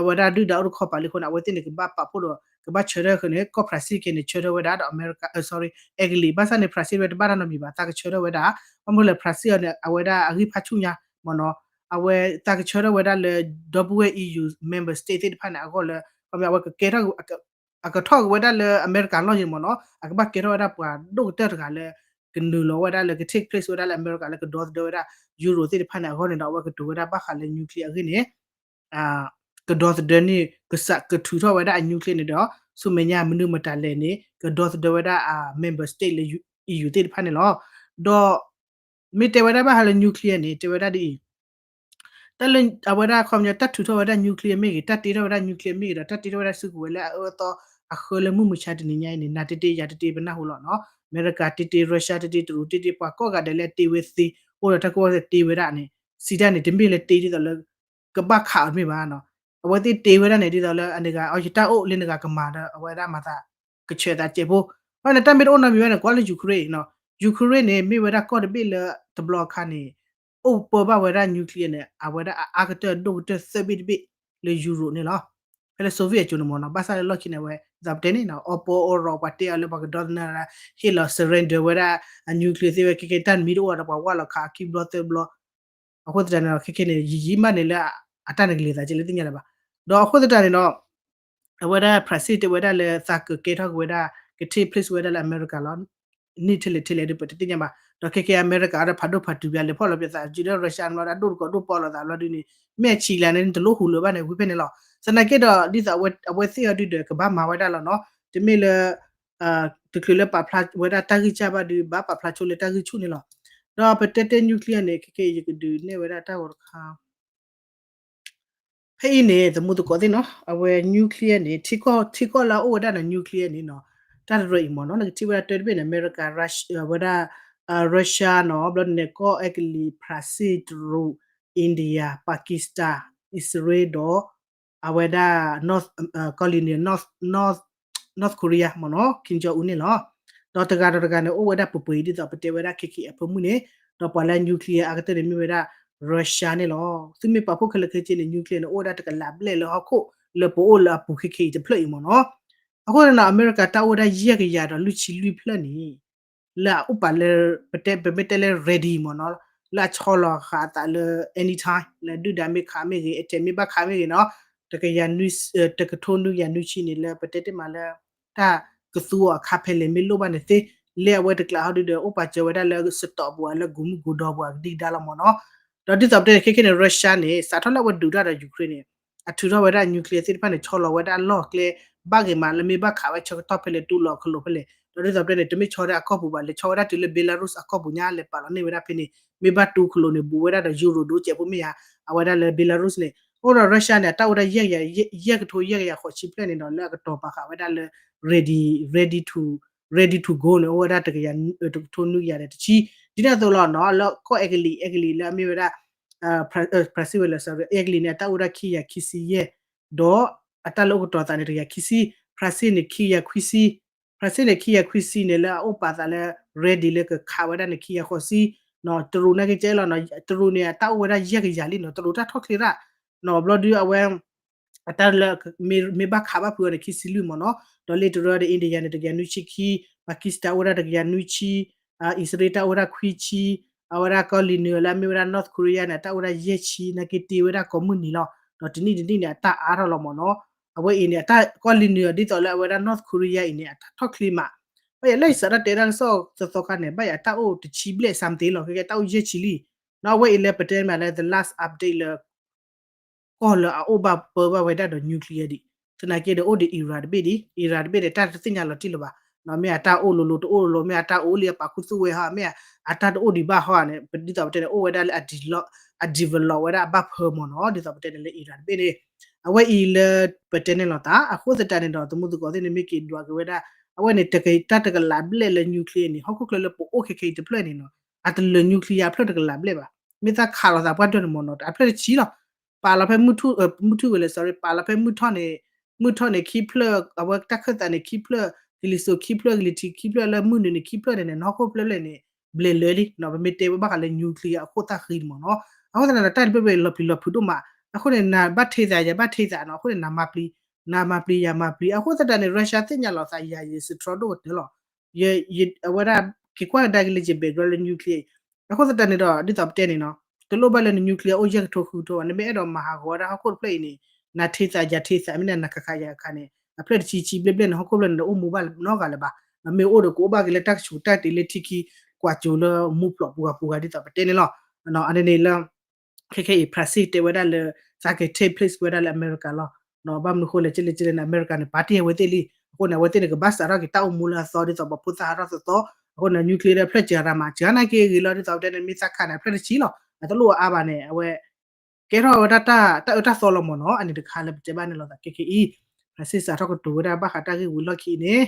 အဝဲဒၣ်ဒုၣ်ဒါအိၣ်တခီပၤလံအဃိန့ၣ် အဝဲသ့ၣ်န့ၣ် ကဘၣ်ပာ်ဖှိၣ်ဒီး ကဘၣ်ဆၢထၢၣ်ဃုာ်န့ၣ် ကီၢ် France ခဲန့ၣ် ဆၢထၢၣ်ဝဲဒၣ်ဒီးအမဲရကၤ sorry အဲကလံး, ဘၣ်ဆၣ်န့ၣ် France ဝဲတဘၣ်တၢ်နီတမံၤဘၣ် သးကဆၢထၢၣ်ဝဲဒၣ်, ဘၣ်မနုၤလဲၣ် France အီၤန့ၣ် အဝဲဒၣ်အဂံၢ်ဖးဆူၣ်ညါမ့ၢ်နီၤ, အဝဲသးကဆၢထၢၣ်ဝဲဒၣ်လၢ ဒီပုၢ်ဝဲၢ် EU member state သ့ၣ်တဖၣ်န့ၣ် အဂီၢ်လၢ ခီပညီ အဝဲကကဲထီၣ် အကထီၣ်က့ၤဝဲဒၣ်လၢအမဲရကၤလီၢ်ယံၤမ့ၢ်နီၤ, အကဘၣ်ကဲထီၣ်ဝဲဒၣ်ပှၤဒိၣ်ကတၢၢ်တဂၤလၢ ကနုာ်လီၤဝဲဒၣ်လၢက take place ဝဲဒၣ်လၢအမဲရကၤလၢကဒီသဒၢဝဲဒၣ် Euro သ့ၣ်တဖၣ်န့ၣ် အဂီၢ်န့ၣ်ဒီး အဝဲကတိၤဝဲဒၣ်ဘၣ်ဃးလၢ nuclear အဂ့ၢ်န့ၣ် ကဒီသဒၢန့ၢ် ကစးကထုးထီၣ်ဝဲဒၣ်အ nuclear န့ၣ်ဒီး ဆူမဲာ်ညါမနုၤမတၤလဲၣ်န့ၣ် ကဒီသဒၢဝဲဒၣ်အ member state လၢ EU သ့ၣ်တဖၣ်န့ၣ်လီၤ. ဒီး မ့ၢ်တဲဝဲဒၣ်ဘၣ်ဃးလၢ nuclear န့ၣ် တဲဝဲဒၣ်ဒ်အံၤ, တၢ်လၢအဝဲဒၣ်ခီပညီ တၢ်ထုးထီၣ်ဝဲဒၣ် nuclear မ့ၢ်ဂ့ၤ, တၢ်တ့ထီၣ်ဝဲဒၣ် nuclear မ့ၢ်ဂ့ၤဒီး တၢ်တ့ထီၣ်ဝဲဒၣ်စုကဝဲၤလၢအအၢအသီအဃၢလၢမုၢ်မဆါတနံၤညါအံၤန့ၣ် နၤတတ့ယၤတတ့ပနၢ်ဟူလီၤနီၤ, အမဲရကၤတ့တ့ Russia တ့တ့ တရူးတ့တ့ ပှၤကိးဂၤဒဲးလၢတ့ဝဲသ့ အိၣ်ဒီးတၢ်ကူၣ်ဘၣ်ကူၣ်သ့တ့ဝဲဒၣ်န့ၣ် စံးတၢ်န့ၣ် တမ့ၢ်လၢတ့ဒ်သိးလၢ ကဘၣ်ခးအီၤတမ့ၢ်ဘၣ်နီၤ, အဝဲသ့ၣ်တ့ဝဲဒၣ်န့ၣ် ဒ်သိးလၢအန့ၣ်ဂၤ အီ ယတၢ်အိၣ်လၢန့ၣ်ဂၤကမၤဒီး အဝဲဒၣ်မၤသး ကဆဲးသးစဲးဖိ, ဘၣ်န့ၣ် တၢ်မ့ၢ်တအိၣ်နီတမံၤဘၣ်န့ၣ် ကွၢ်လၢ Ukraine နီၤ, Ukraine န့ၣ် မ့ၢ်ဝဲဒၣ်ကီၢ်တဘ့ၣ်လၢတဘျီအခါန့ၣ် အိၣ်ပၢဘၣ်ဝဲဒၣ် nuclear န့ၣ် အဝဲဒၣ်အအါကတၢၢ်ဒိၣ်ကတၢၢ်သၢဘ့ၣ်တဘ့ၣ်လၢ Europe န့ၣ်လီၤ. ဖဲလၢ Soviet အစိၤန့ၣ်မ့ၢ်နီၤ, ဘၣ်ဆၣ်လၢလီၢ်ခံန့ၣ် အဝဲ ဒ်သိးပတဲန့ၣ်နီၤ အီပီအီရီး ပှၤတဲအီၤလၢပှၤကဒီသနၢၤ ဟ့ၣ်လီၤ surrender ဝဲဒၣ်အ nuclear သ့ၣ်ဝဲ ခဲခဲတၢ်တမံၤတအိၣ်ဒီး ပှၤဝၢ်လီၤခးအခံဘျီသၢဘျီ အဃိသတးန့ၣ်ဒီး ခဲခဲန့ၣ် ယံာ်ယံာ်မးန့ၣ်လၢ အတၢ်န့ၣ်ကလဲၤသးကဲလၢသ့ၣ်ညါလၢၤဘၣ်. ဒီးအဃိသတးန့ၣ်ဒီး အဝဲဒၣ် France တဲဝဲဒၣ်လၢသးကကဲထီၣ်က့ၤဝဲဒၣ် က take place ဝဲဒၣ်လၢအမဲရကၤလီၤ. န့ၢ်ထဲလဲၣ်ထဲလဲၣ်ဒီး ပတသ့ၣ်ညါဘၣ်. ဒီးခဲခဲအမဲရကၤဒီး ဖးဒိၣ်ဖးတုၤ ပျးလဲၤဖီၣ်လီၤပျးသးစုဒီး Russia န့ၣ်လီၤ ဒီးဒိၣ်တကိးဒိၣ်ပီလိာ်သးဘျီဒုန့ၣ် မ့ၢ်အဆံးလၢန့ၣ် တလိၣ်ဟူးလၢၤဘၣ်န့ၣ် ဝံၤဖဲန့ၣ်လီၤ. သနာ်က့ဒီး ဒ်သိးအဝဲသ့ၣ်အီၤဒုဒီး ကဘၣ်မၤဝဲဒၣ်လီၤနီၤ. တမ့ၢ်လၢ တချုးလၢပာ်ဖျါဝဲဒၣ်တၢ်ဂံၢ်စၢ်ဘၣ်ဒီး ဘၣ်ပာ်ဖျါဆိလၢတၢ်ဂံၢ်ဆူၣ်န့ၣ်လီၤ. ဒီးပတဲတဲ nuclear န့ၣ် ခဲခဲအံၤ ယကဒုးနဲၣ်ဝဲဒၣ်တၢ်ဂီၤတခါ ဖဲအံၤန့ၣ် သမူသကိးသ့ၣ်နီၤ အဝဲ nuclear န့ၣ် ထံကီၢ် ထံကီၢ်လၢအအိၣ်ဝဲဒၣ်န့ၣ် nuclear န့ၣ်နီၤ တၢ်တရၢအံၤမ့ၢ်နီၤ နကထံၣ်ဝဲဒၣ်တၢတဘ့ၣ်န့ၣ် အမဲရကၤ Russia ဝဲဒၣ် Russia နီၤ ဘျီန့ၣ် ကီၢ်အဲကလံး France တရူး India Pakistan Israel ဒီး အဝဲဒၣ် North ကီၢ်လံၤနုၤ North North Korea မ့ၢ်နီၤ Kim Jong Un န့ၣ်လီၤ. ဒီးတဂၤဒီးတဂၤန့ၣ် အိၣ်ဝဲဒၣ်ပပှ့ၤဒ်သိးပတဲဝဲဒၣ်ခဲခဲအံၤအဖၢမုၢ်န့ၣ် ဒီးပှၤလၢ nuclear အါကတၢၢ်န့ၣ်မ့ၢ်ဝဲဒၣ် Russia န့ၣ်လီၤ. သုမ့ၢ်ပာ်ဖှိၣ်ခဲလၢာ်ခဲဆ့န့ၣ် nuclear န့ၣ် အိၣ်ဝဲဒၣ်တကလးဘျဲၣ်လၢဟီၣ်ခိၣ်လၢပအိၣ်လၢအပူၤခဲခဲအံၤတဖျၢၣ်အံၤမ့ၢ်နီၤ. အဃိန့ၣ်နီၤ အမဲရကၤတၢ်အိၣ်ဝဲဒၣ်ယဲၢ်ကယၤဒီးလွံၢ်ဆံလွံၢ်ဖျၢၣ်န့ၣ် လၢအအိၣ်ပာ်လၢ ပတဲ ပမ့ၢ်တဲလၢ ready မ့ၢ်နီၤ လၢအဆီလီၤဃာ်အသးလၢ anytime လၢဒုၣ်ဒါမ့ၢ်ခးမ့ၢ်ဂ့ၤ အတဲာ်မ့ၢ်ဘၣ်ခးမ့ၢ်ဂ့ၤနီၤ တကယၤနွံ တကထိနွံကယၤနွံဆံန့ၣ် လၢပတဲတ့ၢ်မးလၢတၢ်ကသူအီၤအခါဖဲလဲၣ်မ့ၢ်လိၣ်ဘၣ်န့ၣ်သ့ လၢအဝဲတကျးဟီဒုဒီး အိၣ်ပာ်စၢၤဝဲဒၣ်လၢစတီးပူၤဧါ လၢဂူာ်မုၢ်ဂူာ်ဒီပူၤဧါ ကဒံကဒါလီၤမ့ၢ်နီၤ. ဒီးဒ်သိးပတဲန့ၣ် ခဲခဲန့ၣ် Russia န့ၣ် စးထီၣ်လၢအဝဲဒုးတၢ်ဒီး Ukraine န့ၣ် အထုးထီၣ်ဝဲဒၣ် nuclear သ့ၣ်တဖၣ်န့ၣ် ဆီလီၤဝဲဒၣ်လီၢ်ကျဲ ဘၣ်ဂ့ၤမးလၢမ့ၢ်ဘၣ်ခးဝဲဆၢကတီၢ်ဖဲလဲၣ်တူၢ်လိာ်ခလိာ်ဖဲလဲၣ် ဒီးဒ်သိးပတဲန့ၣ် တမ့ၢ်ဆီဝဲဒၣ်အကီၢ်ပူၤဘၣ် လဲၤဆီဝဲဒၣ်တုၤလၢ Belarus အကီၢ်ပူၤညါ လဲၤပာ်လီၤန့ၢ်ဝဲဒၣ်ဖဲန့ၣ် မ့ၢ်ဘၣ်တူၢ်ခလိာ်န့ၣ် ဘူးဝဲဒၣ်ဒီး Euro ဒိၣ်စဲးဖိမ့ၢ်ဧါ အဝဲဒၣ်လၢ Belarus န့ၣ် အိၣ်ဒီး Russia န့ၣ် အတၢ်အိၣ်ဝဲဒၣ်ယဲၢ်ကယၤ ယဲၢ်ကထိယဲၢ်ကယၤဃိးဆံဖျၢၣ်န့ၣ်ဒီး လၢအကတီၤပာ်ဃာ်ဝဲဒၣ်လၢ ready ready to ready to go န့ၣ် အိၣ်ဝဲဒၣ်တကယၤ တကထိနွံကယၤဒီးတဆံ ဒ်န့ၣ်အသိးလီၤနီၤ လၢကီၢ်အဲကလံး အဲကလံးလၢအမ့ၢ်ဝဲဒၣ် Brazil ဝဲလၢ sorry အဲကလံးန့ၣ် အတၢ်အိၣ်ဝဲဒၣ်ခံကယၤခံဆံယဲၢ် ဒီးအတၢ်လၢအိၣ်ကတီၤသးန့ၣ် တကယၤခံဆံ Brazil န့ၣ် ခံကယၤခွံဆံ Brazil န့ၣ် ခံကယၤခွံဆံန့ၣ် လၢအအိၣ်ပာ်သးလၢ ready လၢကခးဝဲဒၣ်န့ၣ် ခံကယၤဃိးဆံ တရူးနာ်က့ကဲလီၤနီၤ တရူးန့ၣ် အတၢ်အိၣ်ဝဲဒၣ်ယဲၢ်ကယၤလံနီၤ တရူးတၢ်ထီၣ်ချ့ရၣ် နီၤ ဘျီဒုအဝဲ အတၢ်လၢ မ့ၢ်ဘၣ်ခးဘၣ်ဖုးအီၤန့ၣ် ခံဆံလွံၢ်မ့ၢ်နီၤ ဒီးလၢတရူးဒီး India န့ၣ် တကယၤနွံဆံခံ Pakistan အိၣ်ဝဲဒၣ်တကယၤနွံဆံ အံၣ်စရ့လးတၢ်အိၣ်ဝဲဒၣ်ခွံဆံ အဝဲဒၣ်ကီၢ်လံၤနုာ်လၢအမ့ၢ်ဝဲဒၣ် North Korea န့ၣ် အတၢ်အိၣ်ဝဲဒၣ်ယဲၢ်ဆံ နာ်က့တ့ဝဲဒၣ်ကိးမုၢ်နံၤလီၤ ဒီးတနံၣ်တနံၣ်န့ၣ် အတၢ်အါထီၣ်လီၤမ့ၢ်နီၤ အဝဲအံၤန့ၣ် အတၢ်ကီၢ်လံၤနုာ်ဒ်သိးလၢအဝဲဒၣ် North Korea အံၤန့ၣ် အတၢ်ထီၣ်ချ့မး ဘၣ်ယၤလၢယစးထီၣ်တဲဒၣ်ကစီၣ်သီသီခါန့ၣ် ဘၣ်ယၤတၢ်အိၣ်တဆံဘျဲၣ် something လီၤ ခဲကဲတၢ်အိၣ်ယဲၢ်ဆံလံ ဒီးအဝဲအံၤလၢပတဲမးလၢ the last update လၢ ကီၢ်လၢအအိၣ်ဘၣ်ပၢဘၣ်ဝဲဒၣ်ဒီး nuclear ဒံး, သနာ်က့ဒီးအိၣ်ဒီး Iran တဘ့ၣ်ဒံး, Iran တဘ့ၣ်န့ၣ် တၢ်တသ့ၣ်ညါလီၤတံၢ်လၢၤဘၣ်, မ့ၢ်အတၢ်အိၣ်လိၤလိၤတအိၣ်လိၤလိၤ, မ့ၢ်အတၢ်အိၣ်လံအပာ်ခူသူၣ်ဝဲဟီ, မ့ၢ်အတၢ်တအိၣ်ဒံးဘၣ်ဟီန့ၣ် ဒ်သိးပတဲန့ၣ် အိၣ်ဝဲဒၣ်လၢ အ develop ဝဲဒၣ်အဘၣ်ဖၢမ့ၢ်နီၤ, ဒ်သိးပတဲန့ၣ်လၢ Iran တဘ့ၣ်န့ၣ်, အဝဲအံၤလၢ ပတဲန့ၣ်လီၤသး အဃိသတးန့ၣ်ဒီး သမူသကိးသ့ၣ်န့ၣ် မ့ၢ်က့ၤဒွးက့ၤဝဲဒၣ်, အဝဲန့ၣ် တၢ်တကလးဘျဲၣ်လၢ nuclear န့ၣ် ဟီၣ်ခိၣ်ချၢလၢပအိၣ်ခဲခဲအံၤတဖျၢၣ်န့ၣ်နီၤ, အတလၢာ် nuclear အဖျၢၣ်တကလးဘျဲၣ်ဘၣ်, မ့ၢ်သးခးလိာ်သးပှၢ်ဒၢၣ်န့ၣ်မ့ၢ်နီၤ အဖျၢၣ်တဆံလီၤ, ပာ်လီၤဖဲမုၢ်ထူၣ်, မုၢ်ထူၣ်ဝဲလဲၣ် sorry ပာ်လီၤဖဲမုၢ်ထီၣ်န့ၣ်, မုၢ်ထီၣ်န့ၣ်ခံဖျၢၣ်, အဝဲတၢ်ခၢၣ်သးန့ၣ်ခံဖျၢၣ်, ကလံၤစိးခံဖျၢၣ်, ကလံၤထံးခံဖျၢၣ်, လၢမုၢ်နုာ်န့ၣ်ခံဖျၢၣ်န့ၣ်န့ၣ် နဟီၣ်ခိၣ်ဖျၢၣ်ဖျၢၣ်န့ၣ် ဘျဲၣ်လၢာ်လံ, ပမ့ၢ်တဲဝဲဘၣ်ဃးလၢ nuclear အခိၣ်သၣ်ဃံန့ၣ်မ့ၢ်နီၤ, အဃိသတးန့ၣ်ဒီး တၢ်တဖျၢၣ်ဖျၢၣ်လီၤပျံၤလီၤဖုးဒိၣ်မး, အဃိန့ၣ် နဘၣ်ထဲသး ယဘၣ်ထဲသးနီၤ, အဃိန့၁ၣ် နမၤပျံၤယမၤပျံၤ, အဃိသတးန့ၣ် Russia သ့ၣ်ညါလီၤသးယၤ ယစထြီဒိၣ်ကတၢၢ်လီၤ, အဝဲဒၣ် က့ၤကွၢ်ကဒါက့ၤလၢယ background လၢ nuclear အံၤ, အဃိသတးန့ၣ်ဒီး ဒ်သိးပတဲန့ၣ်နီၤ, တလိၣ်ဘၣ်လၢန nuclear အိၣ်ယဲၢ်ကထိဃုကထိဘၣ်, နမ့ၢ်အဲၣ်ဒိးမၤဟးဂီၤဝဲဒၣ်ဟီၣ်ခိၣ်တဖျၢၣ်အံၤန့ၣ်, နထဲသးယၤထဲသး မ့ၢ်နနၤခးခးယၤခးန့ၣ် အဖျၢၣ်တဆံဆံဘျဲၣ်ဘျဲၣ်န့ၣ် ဟီၣ်ခိၣ်ဖျၢၣ်န့ၣ် အိၣ်မူဘၣ်နီတဂၤလၢၤဘၣ်, မ့ၢ်အိၣ်ဒီးကအိၣ်ဘၣ်က့ၤလၢတၢ်ကဆူးတၢ်တ့ၤလၢထံခံ, ကွၢ်ကၠိလၢမူဖျိးပူၤဂၤပူၤဂၤ ဒ်သိးပတဲန့ၣ်လီၤ, အန့ၣ်န့ၣ်လၢ ခဲခဲအံၤ Brussels တဲဝဲဒၣ်လၢ သးက့ၤ take place ဝဲဒၣ်လၢအမဲရကၤလီၤ, ဘၣ်မနုၤဃိလဲၣ် ကလဲၣ်ကလဲၣ်န့ၣ် အမဲရကၤန့ၣ် ပာ်တ့ၢ်အဝဲသ့ၣ်လံ, အဃိန့ၣ် အဝဲသ့ၣ်န့ၣ် ကဘၣ်စးထီၣ်က့ၤတၢ်အိၣ်မူလၢအသီ ဒ်သိးပှၤဖိသၣ်ဟးထီၣ်သီသီ, အဃိန့ၣ် nuclear ဒီးဖျၢၣ်စှၤရၤမး စှၤနာ်က့ဂ့ၤလီၤ, ဒ်သိးပတဲန့ၣ် မ့ၢ်သးခးန့ၣ် အဖျၢၣ်တဆံလီၤ, အတလိၣ်အအါဘၣ်န့ၣ် အဝဲ ကဲထီၣ်ဝဲဒၣ်တၢ်အၢတၢ်သီလီၤမ့ၢ်နီၤ, အန့ၣ်တခါလၢပတဲဘၣ်န့ၣ်လီၤသး ခဲခဲအံၤ, Brussels စးထီၣ်ကတိၤဝဲဒၣ်ဘၣ်ဃးတၢ်ဂ့ၢ်ဝံၤလီၢ်ခံန့ၣ်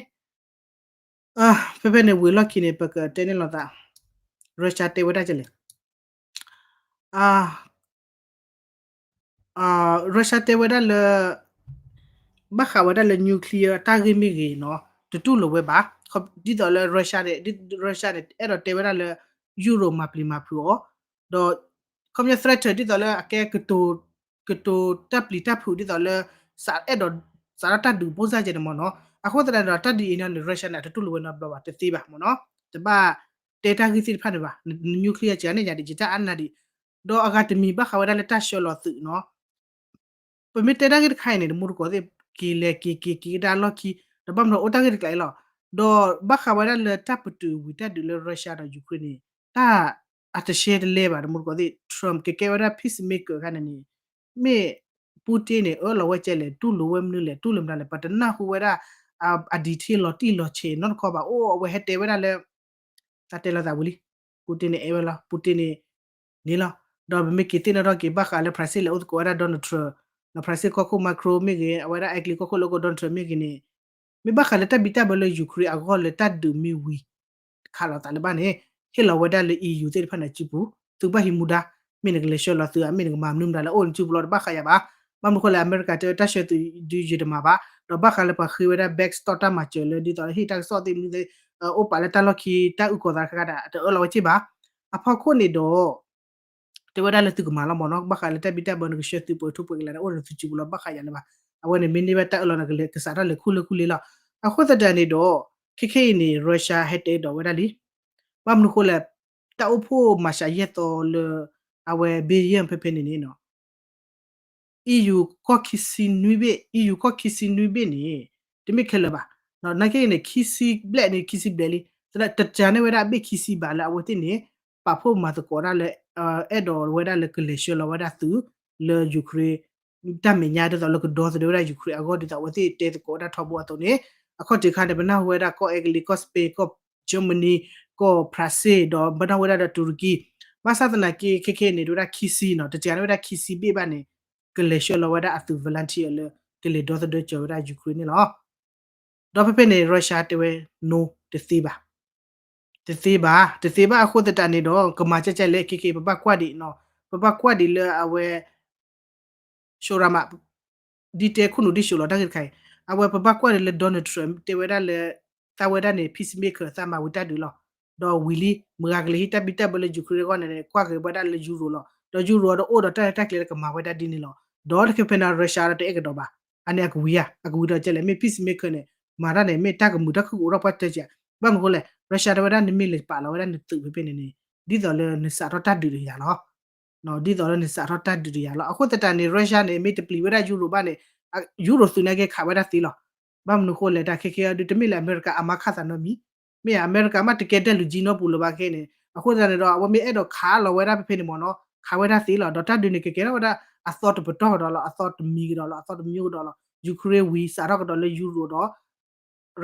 ဖဲဖဲန့ၣ်ဝံၤလီၢ်ခံန့ၣ် ပကတဲန့ၣ်လီၤသး, Russia တဲဝဲဒၣ်ကလဲၣ်, Russia တဲဝဲဒၣ်လၢ ဘၣ်ဃးဝဲဒၣ်လၢ nuclear တၢ်ဂ့ၢ်မ့ၢ်ဂ့ၤနီၤ တတူၢ်လိာ်ဝဲဘၣ်, ဒ်သိးလၢ Russia န့ၣ် Russia န့ၣ် အဲၣ်ဒိးတဲဝဲဒၣ်လၢ Europe မၤပျံၤမၤဖုးအီၤ, ဒီး ခီပညီ threaten ဒ်သိးလၢအကဲ ကတိၤတၢ်ပျံၤတၢ်ဖုးဒ်သိးလၢ အဲၣ်ဒိး စးထီၣ်တၢ်ဒုး ပုံစံ ကဲန့ၣ်မ့ၢ်နီၤ, အဃိသတးန့ၣ်ဒီး တၢ်ဒုးအံၤန့ၣ် Russia န့ၣ် အတတူၢ်လိာ်ဝဲနီတဘျီဘၣ် တသ့ဘၣ်မ့ၢ်နီၤ, တဘၣ်တဲတၢ်ဂ့ၢ်သ့ၣ်တဖၣ်န့ၣ်ဘၣ်, nuclear ကန့ၣ်ယၤဒ်ယတၢ်အါနၢ်ဒံး, ဒီးအဂၤတမံၤဘၣ်ဃးဝဲဒၣ်လၢတၢ်ဆှၢလီၤသုးနီၤ ပမ့ၢ်တဲတၢ်ဂ့ၢ်တခါအံၤန့ၣ် တမူတကိးသ့ၣ် က့ၤလဲၤက့ၤက့ၤက့ၤကဒါလီၢ်ခံ, ဒီးဘၣ်မနုၤအိၣ်တၢ်ဂ့ၢ်တကျါအံၤလီၤ, ဒီးဘၣ်ဃးဝဲဒၣ်လၢတၢ်ပတုာ်ဝံၤတၢ်ဒုးလၢ Russia ဒီး Ukraine န့ၣ် တၢ်အတရှဲတလဲဘၣ် တမူတကိးသ့ၣ် Trump ကကဲဝဲဒၣ် peacemaker အခါန့ၣ်န့ၣ်, မ့ၢ် Putin န့ၣ် အၢၣ်လီၤဝဲကဲလဲၣ် တူၢ်လိာ်ဝဲမနုၤလဲၣ် တူၢ်လိာ်မတၤလဲၣ် ပတနၢ်ဟူဝဲဒၣ် အ detail လီၤတံၢ်လီၤဆဲးနီတခီဘၣ် အိၣ်အဝဲဟဲတဲဝဲဒၣ်လၢ သးတဲလီၤသးဝံၤလံ, Putin န့ၣ် အဲၣ်ဝဲလီၤ Putin န့ၣ် န့ၣ်လီၤ, ဒီးပမ့ၢ်က့ၤသ့ၣ်နီၣ်ထီၣ်က့ၤ ဘၣ်ဃးလၢ Brussels လဲၤအိၣ်သကိးဝဲဒၣ် Donald Trump, ဒီး Brussels ကီၢ်ခိၣ် Macron မ့ၢ်ဂ့ၤ အဝဲဒၣ် Italy ကီၢ်ခိၣ်လၢကီၢ် Donald Trump မ့ၢ်ဂ့ၤန့ၣ်, မ့ၢ်ဘၣ်ဃးလၢတၢ်ဘံၣ်တၢ်ဘၢလၢ Ukraine အဂီၢ်လၢတၢ်ဒုးမ့ၢ်ဝံၤ ခးလိာ်သးလၢၤဘၣ်န့ၣ်, ဟ့ၣ်လီၤဝဲဒၣ်လၢ EU သ့ၣ်တဖၣ်န့ၣ် စုပူၤ, သုးဘၣ်ဟံးမူဒါ, မ့ၢ်နကလဲၤဆှၢလီၤသုးဧါ မ့ၢ်နကမၤမနုၤမတၤလၢအိၣ်န့ၣ် စုပူၤလီၤ တဘၣ်ဃးယၤဘၣ်, ဘၣ်မနုၤဃိလဲၣ် အမဲရကၤတဲဝဲတၢ်ဆှၢသုးဒုးယတမၤဘၣ်, ဒီးဘၣ်ဃးလၢပှၤဃ့ဝဲဒၣ် backstop တၢ်မၤစၢၤလၢ ဒ်သိးလၢဟ့ၣ်တၢ်ကစီၣ်သ့ၣ်မနုၤသ့ၣ်, အိၣ်ပာ်လၢတၢ်လီၢ်ခံ တၢ်အုၣ်ကီၤသးတခါခါဒၣ် တအၢၣ်လီၤဝဲက့ၢ်ဘၣ်, အဖီခိၣ်န့ၣ်ဒီး တဲဝဲဒၣ်လၢသုကမၤလီၤမ့ၢ်နီၤ ဘၣ်ဃးလၢတၢ်ဘံၣ်တၢ်ဘၢနကဆှၢသုးပှဲၤထူပှဲၤကလဲာ်န့ၣ် အိၣ်ဒီးသုစုပူၤလီၤ ဘၣ်ဃးယၤလၢၤဘၣ်, အဝဲန့ၣ်မ့ၢ်န့ၢ်ဘၣ်တၢ်အၢၣ်လီၤန့ၣ် ကလဲၤကစးထီၣ်လဲၤခူၣ်လၢခူၣ်လ့လီၤ, အဃိသတးန့ၣ်ဒီး ခဲခဲအံၤန့ၣ် Russia ဟဲတဲဒီးဝဲဒၣ်လံ, ဘၣ်မနုၤဃိလဲၣ်, တၢ်အိၣ်ဖှိၣ်မၤစှၤယဲၢ်သီလၢ အဝဲ Belgium ဖဲဖဲန့ၣ်န့ၣ် EU ကီၢ်ခံဆံနွံဘ့ၣ်, EU ကီၢ်ခံဆံနွံဘ့ၣ်န့ၣ် တမ့ၢ်ခဲလၢာ်ဘၣ်, နာ်က့န့ၣ် ခံဆံဘျဲၣ်န့ၣ် ခံဆံဘျဲၣ်လံ, တတၢ်န့ၢ်ဝဲဒၣ်အဘ့ၣ်ခံဆံဘၣ်လၢအဝဲသ့ၣ်န့ၣ် ပာ်ဖှိၣ်မၤသကိးဒၣ်လၢ အဲၣ်ဒိးဝဲဒၣ်လၢကလဲၤဆှၢလီၤဝဲဒၣ်သုးလၢ Ukraine တၢ်မဲာ်ညါဒ်သိးလၢကဒီသဒၢဝဲဒၣ် Ukraine အဂီၢ်ဒ်သိးအဝဲသ့ၣ်တဲသကိးဝဲဒၣ်ထီဘိအသိးန့ၣ်, အခီၣ်ထံးခါန့ၣ် ပနၢ်ဟူဝဲဒၣ်ကီၢ်အဲကလံး ကီၢ် Spain ကီၢ် Germany ကီၢ် France ဒီးပနၢ်ဟူဝဲဒၣ်ဒီး Turkey ဘၣ်ဆၣ်သနာ်က့ ခဲခဲအံၤန့ၣ် တဝဲဒၣ်ခံဆံနီၤ တတၢ်န့ၢ်ဝဲဒၣ်ခံဆံဘ့ၣ်ဘၣ်န့ၣ် ကလဲၤဆှၢလီၤဝဲဒၣ်အသုး volunteer လၢ ကလဲၤဒီသဒၢစၢၤဝဲဒၣ် Ukraine န့ၣ်လီၤ. ဒီးဖဲဖဲန့ၣ် Russia တဲဝဲ no တသ့ဘၣ်, တသ့ဘၣ်, တသ့ဘၣ်အဃိသတးန့ၣ်ဒီး ကမၤကဲကဲလဲၣ် ခဲခဲအံၤ ပဘၣ်ကွၢ်ဒံးနီၤ, ပဘၣ်ကွၢ်ဒံးလၢအဝဲ Sharma ဒ်တဲခိၣ်နူာ်ဒ် Sharma လီၤ တၢ်ဂ့ၢ်တခါအံၤ, အဝဲပဘၣ်ကွၢ်ဒံးလၢ Donald Trump တဲဝဲဒၣ်လၢ သးဝဲဒၣ်န့ၣ် peacemaker သးမၤဝံၤတၢ်ဒုးလီၤ. ဒီးဝံၤလံ မုၢ်ဂၤကလဲၤဟံးတၢ်ဘံၣ်တၢ်ဘၢလၢ Ukraine အဂီၢ်န့ၣ် ကွၢ်က့ၤဝဲဒၣ်လၢ Europe လီၤ. ဒီး Europe ဒီးအိၣ်ဒီးတၢ်ရဲၣ်တၢ်ကျဲၤလၢကမၤဝဲဒၣ်ဒ်န့ၣ်လီၤ. ဒီးတခဲဖဲန့ၣ် Russia ဒီးတအဲၣ်ကဒီးဘၣ်. အန့ၣ်အကဝံၤဧါ, အကဝံၤဒီးကဲလဲၣ် မ့ၢ် peacemaker န့ၣ် မၤတၢ်န့ၣ် မ့ၢ်တၢ်ကမုာ်တၢ်ခုၣ်ကအိၣ်ထီၣ်ပှၢ်တၢၢ်ကဧါ. ဘၣ်မနုၤဃိလဲၣ် Russia တဲဝဲဒၣ် နမ့ၢ်လဲၤပာ်လီၤဝဲဒၣ်နသုးဖဲဖဲန့ၣ်န့ၣ် ဒ်သိးလၢနစးထီၣ်တၢ်ဒုးဒီးယၤလီၤ. ဒ်သိးလၢနစးထီၣ်တၢ်ဒုးဒီးယၤလီၤ. အဃိသတးန့ၣ် Russia န့ၣ် မ့ၢ်တပျံၤဝဲဒၣ် Europe ဘၣ်န့ၣ် Europe သုးန့ၣ်က့ၤခးဝဲဒၣ်သ့လီၤ. ဘၣ်မနုၤဃိလဲၣ် တၢ်ခဲခဲအံၤဒုး တမ့ၢ်လၢအမဲရကၤအမၤခးသးနီတမံၤ, မ့ၢ်အမဲရကၤမ့ၢ်တကဲဒဲးလူၤကၠံနီတပူၤလၢၤဘၣ်ခဲအံၤန့ၣ် အဃိသတးန့ၣ်ဒီး အဝဲမ့ၢ်အဲၣ်ဒိးခးလီၤဝဲဒၣ်ဖဲဖဲန့ၣ်မ့ၢ်နီၤ ခးဝဲဒၣ်သ့လီၤ. ဒီးတၢ်ဒုးန့ၣ် ကကဲထီၣ်ဝဲဒၣ်အသီတပတီၢ်ကဒီးလီၤ, အသီတမံၤကဒီးလီၤ, အသီတမျိုးကဒီးလီၤ. Ukraine ဝံၤ စးထီၣ်ကဒီးလၢယူရိၤဒီး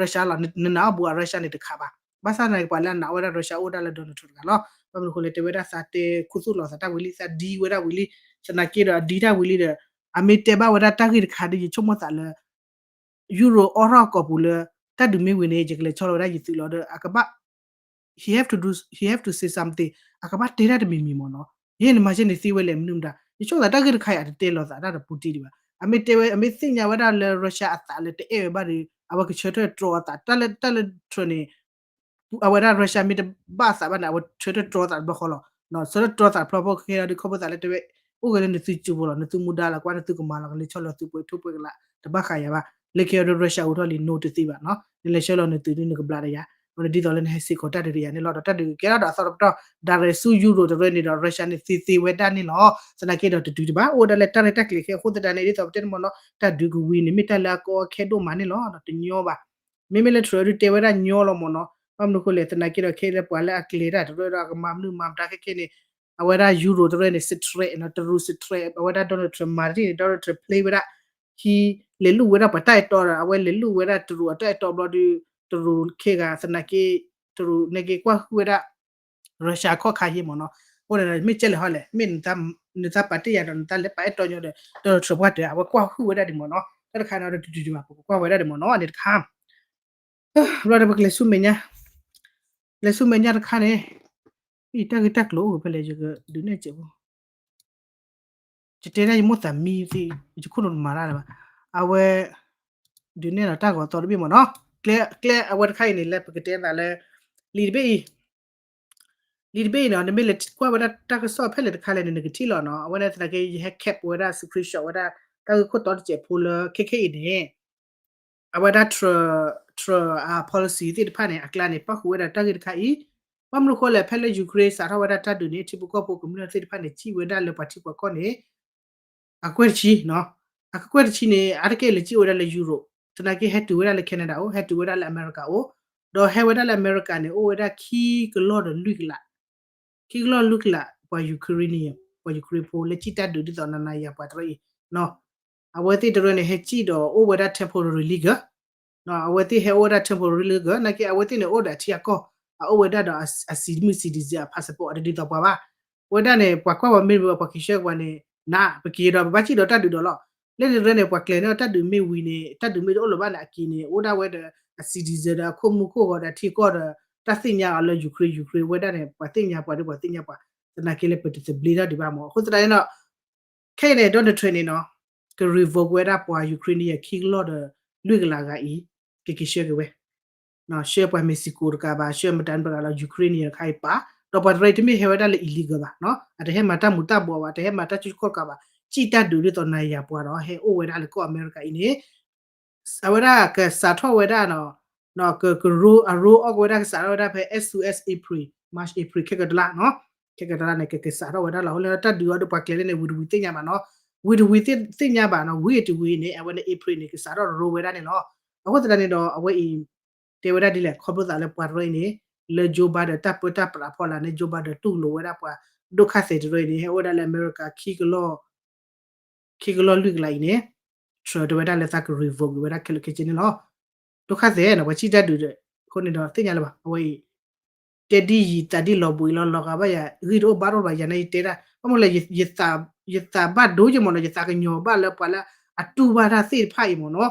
Russia လီၤ. နနာ်အီၣ်ဘူး Russia န့ၣ်တခးဘၣ်. ဘၣ်ဆၣ်သနာ်က့ ပှၤလၢအနာ်ဝဲဒၣ် Russia အိၣ်ဒၣ်လၢ Donald Trump တဂၤလီၤ. ဘၣ်မနုၤအဃိလဲၣ် တဲဝဲဒၣ်သးတဲခူသူၣ်လီၤသးတၢ်ဝံၤလံ, သးဒံဝဲဒၣ်ဝံၤလံ, သနာ်က့ဒီးအဒံတၢ်ဝံၤလံဒီး အမ့ၢ်တဲဘၣ်ဝဲဒၣ်တၢ်ဂ့ၢ်တခါဒီး ယဆိကမိၣ်သးလၢ ယူရိၤအိးထီၣ်အကိာ်ပူၤလၢ တၢ်ဒုးမ့ၢ်ဝံၤန့ၣ် ယကလဲၤဆီလီၤဝဲဒၣ်ယသုးလီၤဒီး အကဘၣ် he have to do, he have to say something အကဘၣ်တဲတၢ်တမံၤမံၤမ့ၢ်နီၤ. ယဲန့ၣ်မၤစဲန့ၣ်သ့ဝဲလဲၣ်မနုၤမတၤ ယဆိကမိၣ်သးတၢ်ဂ့ၢ်တခါအံၤ အတတဲလီၤသးတၢ်ဒီး Putin ဒံးဘၣ်. အမ့ၢ်တဲဝဲ အမ့ၢ်သ့ၣ်ညါဝဲဒၣ်လၢ Russia အသးလၢတအဲၣ်ဝဲဘၣ်ဒီး အဝဲကဆၢထၢၣ်တြီအသး တၢ်လၢ တၢ်လၢ Trump န့ၣ် အဝဲဒၣ် Russia မ့ၢ်တဘၣ်အသးဘၣ်န့ၣ် အဝဲဆၢထၢၣ်တြီသးတဘျီဃီလီၤ. ဆၢထၢၣ်တြီသးတဘျီဃီခဲဒီး ခီဖျိသးလၢတဲဝဲ အိၣ်ဂ့ၤလၢနသုစူၤဖိလီၤ, နသုမူဒါလီၤ, ကွၢ်နသုကမၤလီၤ ကလဲၤဆီလီၤသုးပှဲၤထိပှဲၤကလး တဘၣ်ဃးယၤဘၣ်. လၢခံဒီး Russia အိးထီၣ်လံ no တသ့ဘၣ်နီၤ, နလဲၤဆှၢလီၤနသုးဒ်နကဘျးဒီးယၤ, အဝဲဒ်သိးလၢနဟဲစ့ၢ်ကီးတၢ်ဒုးဒီးယၤန့ၣ်လီၤ. ဒီးတၢ်ဒုးကကဲထီၣ်ဒီးအသီတပတီၢ် ဒၣ်ရဲၣ်ဆူယူရိၤတရၢန့ၣ်ဒီး Russia န့ၣ်သ့သ့ဝဲဒၣ်န့ၣ်လီၤ. သနာ်က့ဒီးတတုၤတဘၣ် အိၣ်ဝဲဒၣ်လၢတၢ်ရဲၣ်တၢ်ကျဲၤခဲအဃိသတးန့ၣ် ဒ်သိးပတဲန့ၣ်မ့ၢ်နီၤ တၢ်ဒုးကဝံၤန့ၣ် မ့ၢ်တၢ်လၢအကီအခဲဒိၣ်မးန့ၣ်လီၤ. ဒီးတညီဘၣ် မ့မ့ၢ်လၢ Trump ဒုးတဲဝဲဒၣ်ညီလီၤမ့ၢ်နီၤ, ဘၣ်မနုၤအဃိလဲၣ် သနာ်က့ဒီးခဲအံၤလၢပှၤလၢအကျဲၤတၢ်တရၢဒီးအကမၤမနုၤမၤမတၤခဲခဲန့ၣ်, အဝဲဒၣ်ယူရိၤတရၢန့ၣ် စထြဲးနီၤ, တရူးစထြဲး အဝဲဒၣ် Donald Trump မၤတထံၣ်န့ၣ် Donald Trump play ဝဲဒၣ်, ဟံးလဲၤလူၢ်ဝဲဒၣ်ပှၤတၢ်အဲၣ်တီဒီး အဝဲလဲၤလူၢ်ဝဲဒၣ်တရူးအတၢ်အဲၣ်တီဘျီဒီး တရူးခဲဂၤသနာ်က့ တရူးန့ၣ်က့ၤကွၢ်ဟုၣ်ဝဲဒၣ် Russia ခီၣ်ခါယ့မ့ၢ်နီၤ, အဃိန့ၣ် မ့ၢ်ကဲလဲၣ်ဟီလဲၣ် မ့ၢ်နသးပာ်တ့ၢ်ယၤဒီးနသးလဲၤပာ်အဲၣ်တီညီဒီး Donald Trump ပှၢ်တၢၢ် အဝဲကွၢ်ဟုၣ်ဝဲဒၣ်ဒံးမ့ၢ်နီၤ, တၢ်တခါန့ၣ်ဒီးတတုၤဒံးဘၣ် ပကကွၢ်ဝဲဒၣ်ဒံးမ့ၢ်နီၤ န့ၣ်တခါ ဘျီဒီးပကလဲၤဆူမဲာ်ညါ, လဲၤဆူမဲာ်ညါတခါန့ၣ်, အံၤတၢ်ဂ့ၢ်တၢ်ကျိၤအိၣ်ဖဲလဲၣ် ယကဒုးနဲၣ်စဲးဖိ, ယတဲဒၣ်ယမိၣ်သးမံသ့, ယခိၣ်နူာ်တမၤတၢ်လၢၤဘၣ်, အဝဲ ဒုးနဲၣ်လီၤတၢ်ဂီၤသီတဘ့ၣ်မ့ၢ်နီၤ, ကျဲ ကျဲအဝဲတခါအံၤန့ၣ် လၢပကတဲသးလၢ လံာ်တဘ့ၣ်အံၤ လံာ်တဘ့ၣ်အံၤနီၤ နမ့ၢ်လဲၤကွၢ်ဝဲဒၣ်တၢ်ကစီၣ်ဖဲလဲၣ်တခါလဲၣ်န့ၣ် နကထံၣ်လီၤနီၤ, အဝဲန့ၣ်သနာ်က့ ယဟဲ cap ဝဲဒၣ် screenshot ဝဲဒၣ် တၢ်ဂ့ၢ်ခိၣ်တီတစဲးဖိလၢခဲခဲအံၤန့ၣ် အဝဲဒၣ် Trump အ policy သ့ၣ်တဖၣ်န့ၣ် အကျါန့ၣ် ပၣ်ဃုာ်ဝဲဒၣ်တၢ်ဂ့ၢ်တခါအံၤ, ဘၣ်မနုၤဃိလဲၣ် ဖဲလၢ Ukraine စးထီၣ်ဝဲဒၣ်တၢ်ဒုးန့ၣ် ထံဖိကီၢ်ဖိကမျၢၢ်သ့ၣ်တဖၣ်န့ၣ် စံၣ်ဝဲဒၣ်လၢပှၤထံပှၤကီၢ်န့ၣ် အကွဲၢ်တဆံ, အကကွဲၢ်တဆံန့ၣ် အါတက့ၢ်လဲၤစံၣ်အိၣ်ဝဲဒၣ်လၢ Europe, သနာ်က့ဟဲတုၤဝဲဒၣ်လၢ Canada အိၣ်, ဟဲတုၤဝဲဒၣ်လၢ America အိၣ်, ဒီးဟဲဝဲဒၣ်လၢ America န့ၣ် အိၣ်ဝဲဒၣ်ခံကလီၢ်ဒီးလွံၢ်ကလး, ခံကလီၢ်လွံၢ်ကလး ပှၤ Ukraine ပှၤ Ukraine ဖိလၢစံၣ်တၢ်ဒုးဒ်သိးနၤနၤယၤပှၤတရၢအံၤ, အဝဲသ့ၣ်တရၢန့ၣ် ဟဲစံၣ်ဒီးအိၣ်ဝဲဒၣ် temporarily ဂ့ၤ အဝဲသ့ၣ်ဟဲအိၣ်ဝဲဒၣ် temporarily ဂ့ၤ နာ်က့ အဝဲသ့ၣ်န့ၣ် အိၣ်ဒီးအထံအကီၢ်, အအိၣ်ဝဲဒၣ်ဒီးအစံးမုၢ် citizen အ passport အတဒ်သိးပှၤဘၣ်. ဝဲဒၣ်န့ၣ် ပှၤကွၢ်ပှၤမ့ၢ်ပှၤက့ၤဆှၢပှၤန့ၣ် နး ပက့ၤဒီး ပဘၣ်စံၣ်ဒီးတၢ်ဒုးဒီးလီၤ. လၢန့ၣ်တရၢန့ၣ် ပှၤကျဲၤန့ၢ်တၢ်ဒုးမ့ၢ်ဝံၤန့ၣ် တၢ်ဒုးမ့ၢ်တအိၣ်လၢၤဘၣ်န့ၣ် အက့ၤန့ၣ် အိၣ်ဒၣ်ဝဲဒီးအ citizen ဒီးအခိၣ်မူခိၣ်ဂီၤဒီးအထံအကီၢ်ဒီး တၢ်သ့ၣ်ညါအီၤလၢ Ukraine, Ukraine ဝဲဒၣ်န့ၣ် ပှၤသ့ၣ်ညါပှၤဒီးပှၤသ့ၣ်ညါပှၤ, သနာ်က့လၢပတသဘျ့တၢ်ဒုးဘၣ်မ့ၢ် အဃိသတးန့ၣ်ဒီး ခဲအံၤန့ၣ် Donald Trump န့ၣ်နီၤ က revoke ဝဲဒၣ်ပှၤ Ukraine န့ၣ် ခံကလီၢ်ဒီးလွံၢ်ကလးဂၤအံၤ ကက့ၤဆှၢက့ၤဝဲ, ဆှၢပှၤ Mexico တကးဘၣ် ဆှၢမတၤတကးလၢ Ukraine န့ၣ်တခါအံၤပာ်, ဒီးပှၤတရၢအံၤတမ့ၢ်ဟဲဝဲဒၣ်လၢ illegal ဘၣ်, အတဟဲမၤတၢ်မူၤတၢ်ဘှီးဘၣ်, တဟဲမၤတၢ်စုဆူၣ်ခီၣ်တကးဘၣ်, စံၣ်တၢ်ဒုးဒ်သိးနၤယၤပှၤဒီး ဟဲအိၣ်ဝဲဒၣ်လၢကီၢ်အမဲရကၤအံၤန့ၣ် အဝဲဒၣ်ကစးထီၣ်ဝဲဒၣ်နီၤ, က က roll, အ roll အီၣ်ကဝဲဒၣ်ကစးထီၣ်ဝဲဒၣ်ဖဲ as soon as April, March, April ခဲကတလါနီၤ, ခဲကတလါန့ၣ် ကကစးထီၣ်ဝဲဒၣ်လီၤ. အဃိလၢတၢ်ဒုးအီၤဒီးပှၤကျဲၤလၢန့ၣ် ဝံၤတဝံၤသ့ၣ်ညါဘၣ်နီၤ, ဝံၤတဝံၤသ့ၣ်ညါဘၣ်နီၤ, ဝံၤတဝံၤန့ၣ် အဝဲန့ၣ် April န့ၣ် ကစးထီၣ် roll ဝဲဒၣ်န့ၣ်လီၤ. အဃိသတးန့ၣ်ဒီး အဝဲအံၤ တဲဝဲဒၣ်ဒ်လဲၣ် ခီဖျိသးလၢပှၤတရၢအံၤန့ၣ် လၢ Joe Biden တၢ်ပၢတၢ်ပြးဖီလာ်န့ၣ် Joe Biden တူၢ်လိာ်ဝဲဒၣ်ပှၤဒိၣ်ခါသဲးတရၢအံၤန့ၣ် ဟဲအိၣ်ဝဲဒၣ်လၢအမဲရကၤ ခံကလီၢ် ခံကလီၢ်လွံၢ်ကလးအံၤန့ၣ် Trump တဲဝဲဒၣ်လၢသးက revoke ဝဲဒၣ်ခဲလၢာ်ခဲဆ့န့ၣ်လီၤ. ဒိၣ်ခါသဲးနီၤ ပှၤစံၣ်တၢ်ဒုးဒီး အဃိန့ၣ်ဒီးသ့ၣ်ညါလၢၤဘၣ် အဝဲအံၤ တဲဒ်ယံာ်သးဒ်လီၤဘှံးလီၤ လီၤဂာ်ဘၣ်ယၤ ဂံၢ်တအိၣ်ဘါတအိၣ်ဘၣ်ယၤန့ၣ် ယတဲဒၣ် ဘၣ်မနုၤလဲၣ် ယသးဘၣ်ဒိယမ့ၢ်နီၤ ယသးကညီၤဘၣ်လၢပှၤလၢအတူၢ်ဘၣ်တၢ်သ့ၣ်တဖၣ်အံၤမ့ၢ်နီၤ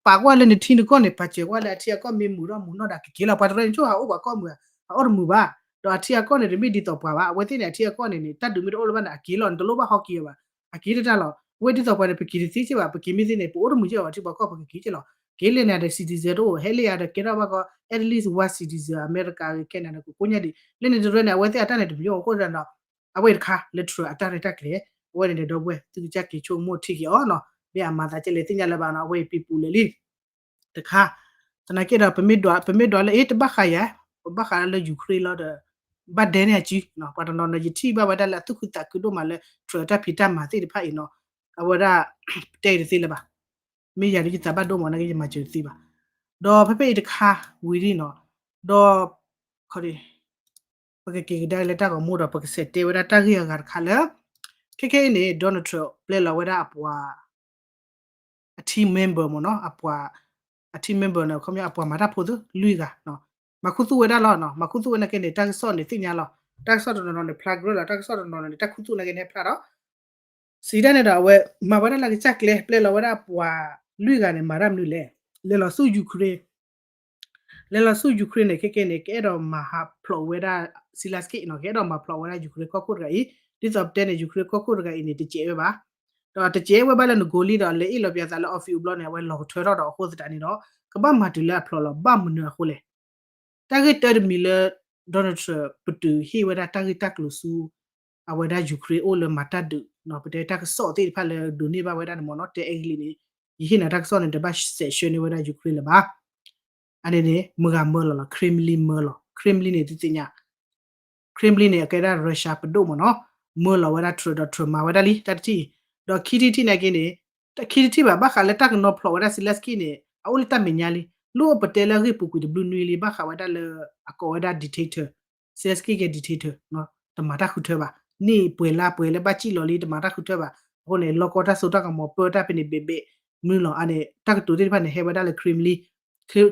ပာ်ကွၢ်လၢနထံနကီၢ်န့ၣ် ပာ်စၢၤကွၢ်လၢအထံအကီၢ်မ့ၢ်မုာ်ထီၣ်မုာ်နီၢ်ဒီးကက့ၤလီၤ ပှၤတရၢန့ၣ် ဆိဟးအိၣ်ပှၤကီၢ်မုာ်ဧါ အအိၣ်တမုာ်ဘၣ် ဒီးအထံအကီၢ်န့ၣ် တမ့ၢ်ဒ်သိးပှၤဘၣ် အဝဲသ့ၣ်န့ၣ် အထံအကီၢ်န့ၣ်န့ၣ် တၢ်ဒုးမ့ၢ်တအိၣ်လၢၤဘၣ်န့ၣ် အက့ၤလီၤ နတလိၣ်ဘၣ်ဟီက့ၤအီၤဘၣ် အက့ၤတတၢ်လီၤ အဝဲဒ်သိးပှၤန့ၣ် ပက့ၤတသ့က့ဘၣ် ပက့ၤမ့ၢ်သ့န့ၣ် ပအိၣ်တမုာ်က့ဘၣ် ပှၤထံပှၤကီၢ်ပကက့ၤက့လီၤ က့ၤလၢန့ၣ်ဒီး citizen တအိၣ် ဟဲလၢယၤဒီးကဲထီၣ်ဘၣ်ကီး at least one citizen America ကဲန့ၣ်ဒီး ကကိးညါဒံး လၢန့ၣ်တရၢန့ၣ် အဝဲသ့ၣ်အတၢ်န့ၣ်တမံၤအိၣ်အဃိသတးဒီး အဝဲတခါလၢ Trump အတၢ်ရဲၣ်တၢ်ကျဲၤ အဝဲန့ၣ်ဒီးဒီပုၢ်ဝဲၢ် သုကစၢ်က့ၤဆိကမိၣ်ထံက့ၤအီၤနီၤ မ့ၢ်အမၤသးကဲလဲၣ်သ့ၣ်ညါလၢၤဘၣ်နီၤ အဝဲအံၤပံၤပူၤလၢာ်လံ တခါ သနာ်က့ဒီး ပမ့ၢ်ဒွးလၢ အ့ တဘၣ်ဃးယၤ ပဘၣ်ဃးလၢ Ukraine လီၤဒီး ဘၣ်ဒဲန့ၢ်အစု ပှၤတနီၤနီၤ ယထံၣ်ဘၣ်ဝဲဒၣ်လၢအသူၣ်ခုသးခုဒိၣ်မးလၢ Trump အတၢ်ဖံးတၢ်မၤသ့ၣ်တဖၣ်အံၤနီၤ အဝဲဒၣ် တဲအံၤတသ့လၢၤဘၣ် မ့ၢ်ယၤဒ်ယသးဘၣ်ဒိမး နာ်က့ယမၤစၢၤတသ့ဘၣ် ဒီးဖဲဖဲအံၤတခါဝံၤဒ်နီၤ ဒီး ခီ ပကက့ၤကဒါလၢတၢ်ဂီၤမူဒီး ပကဆဲးတဲဝဲဒၣ်တၢ်ဂ့ၢ်အဂၤတခါလၢ ခဲခဲအံၤန့ၣ် Donald Trump ပျဲလီၤဝဲဒၣ်အပှၤ အ team member မ့ၢ်နီၤ, အပှၤ အ team member န့ၣ် ခီပညီအပှၤမၤတၢ်ဖိသ့ၣ်လွံၢ်ဂၤ မၤခူသူၣ်ဝဲဒၣ်လီၤ. မၤခူသူၣ်ဝဲနာ်က့န့ၣ် တၢ်ကစီၣ်န့ၣ်သ့ၣ်ညါလီၤ. တၢ်ကစီၣ်တနီၤနီၤန့ၣ် ဖျါကြၢးလီၤ, တၢ်ကစီၣ်တနီၤနီၤန့ၣ် တၢ်ခူသူၣ်နာ်က့န့ၣ်ဟဲဖျါဒီး စံးဒၣ်န့ၣ်ဒီး အဝဲမၤဝဲဒၣ်လၢကစၢ်ကျဲ ပျဲလီၤဝဲဒၣ်ပှၤလွံၢ်ဂၤန့ၣ် မၤတၢ်မနုၤလဲၣ်, လဲၤလီၤဆူ Ukraine, လဲၤလီၤဆူ Ukraine န့ၣ် ခဲခဲန့ၣ် ကအဲၣ်ဒိးမၤဟးဖျိးဝဲဒၣ် Zelensky နီၤ, ကအဲၣ်ဒိးမၤဖျိးဝဲဒၣ် Ukraine ကီၢ်ခိၣ်တဂၤအံၤ, ဒ်သိးပတဲန့ၣ် Ukraine ကီၢ်ခိၣ်တဂၤအံၤန့ၣ် တစဲးဝဲဘၣ်, ဒီးတစဲးဝဲဘၣ်လၢနကိးလံဒီး လဲၤအ့ၣ်လီၤပၠးသးလၢ office အဘျီန့ၣ် အဝဲလီၤကထၢထီၣ်ဒီးအဃိသတးန့ၣ်ဒီး ကဘၣ်မၤတုၤလၢအဖျိးလီၤ. ဘၣ်မနုၤအဃိလဲၣ်, တၢ်ဂ့ၢ်တၢတမံၤလၢ Donald Trump ပတုာ်ဟ့ၣ်ဝဲဒၣ်တၢ်ဂ့ၢ်တၢ်ကျိၤဆူ အဝဲဒၣ် Ukraine အိၣ်လၢမၤတၢ်ဒုး, ပတဲတၢ်ကစီၣ်သ့ၣ်တဖၣ်လၢဒိးန့ၢ်ဘၣ်ဝဲဒၣ်န့ၣ်မ့ၢ်နီၤ, တဲအဲကလံးန့ၣ် ယဟ့ၣ်နၤတၢ်ကစီၣ်န့ၣ် တဘၣ်စဲးဆှၢန့ၢ်ဝဲဒၣ် Ukraine လၢၤဘၣ်. အန့ၣ်န့ၣ် မုၢ်ဂၤမၢလီၤလီၤ, Kremlin မၢလီၤ, Kremlin န့ၣ်သုသ့ၣ်ညါ Kremlin န့ၣ် အကဲဒၣ် Russia ပဒိၣ်မ့ၢ်နီၤ, မၢလီၤဝဲဒၣ် Trump ဒီး Trump မၤဝဲဒၣ်လံ တၢ်တထံၣ်, ဒီးခံထံၣ်တထံၣ်နာ်က့န့ၣ်, ခံထံၣ်တထံၣ်ဘၣ် ဘၣ်ဃးလၢတၢ်ကနီၤဖျိးဝဲဒၣ် Zelensky န့ၣ် အအိၣ်လၢတၢ်မဲာ်ညါလံ, လိၣ်ပတဲလၢအဂ့ၢ်ပူၤကွံာ်တဘျုးနွံလံ ဘၣ်ဃးဝဲဒၣ်လၢ အကိးဝဲဒၣ် dictator, Zelensky ကဲ dictator, တမၤတၢ်ဃုထၢဘၣ်, န့ၢ်ပှဲၤလါပှဲၤလၢဘၣ်စံၣ်လီၤလံ တမၤတၢ်ဃုထၢဘၣ်, အဃိန့ၣ် လီၢ်ကီတၢ်စိတၢ်ကမီၤပၢတၢ်ဖဲန့ၣ်ဘ့ၣ်ဘ့ၣ်, မနုၤလီၤ အန့ၣ် တၢ်ကတိၤသ့ၣ်တဖၣ်န့ၣ် ဟဲဝဲဒၣ်လၢ Kremlin,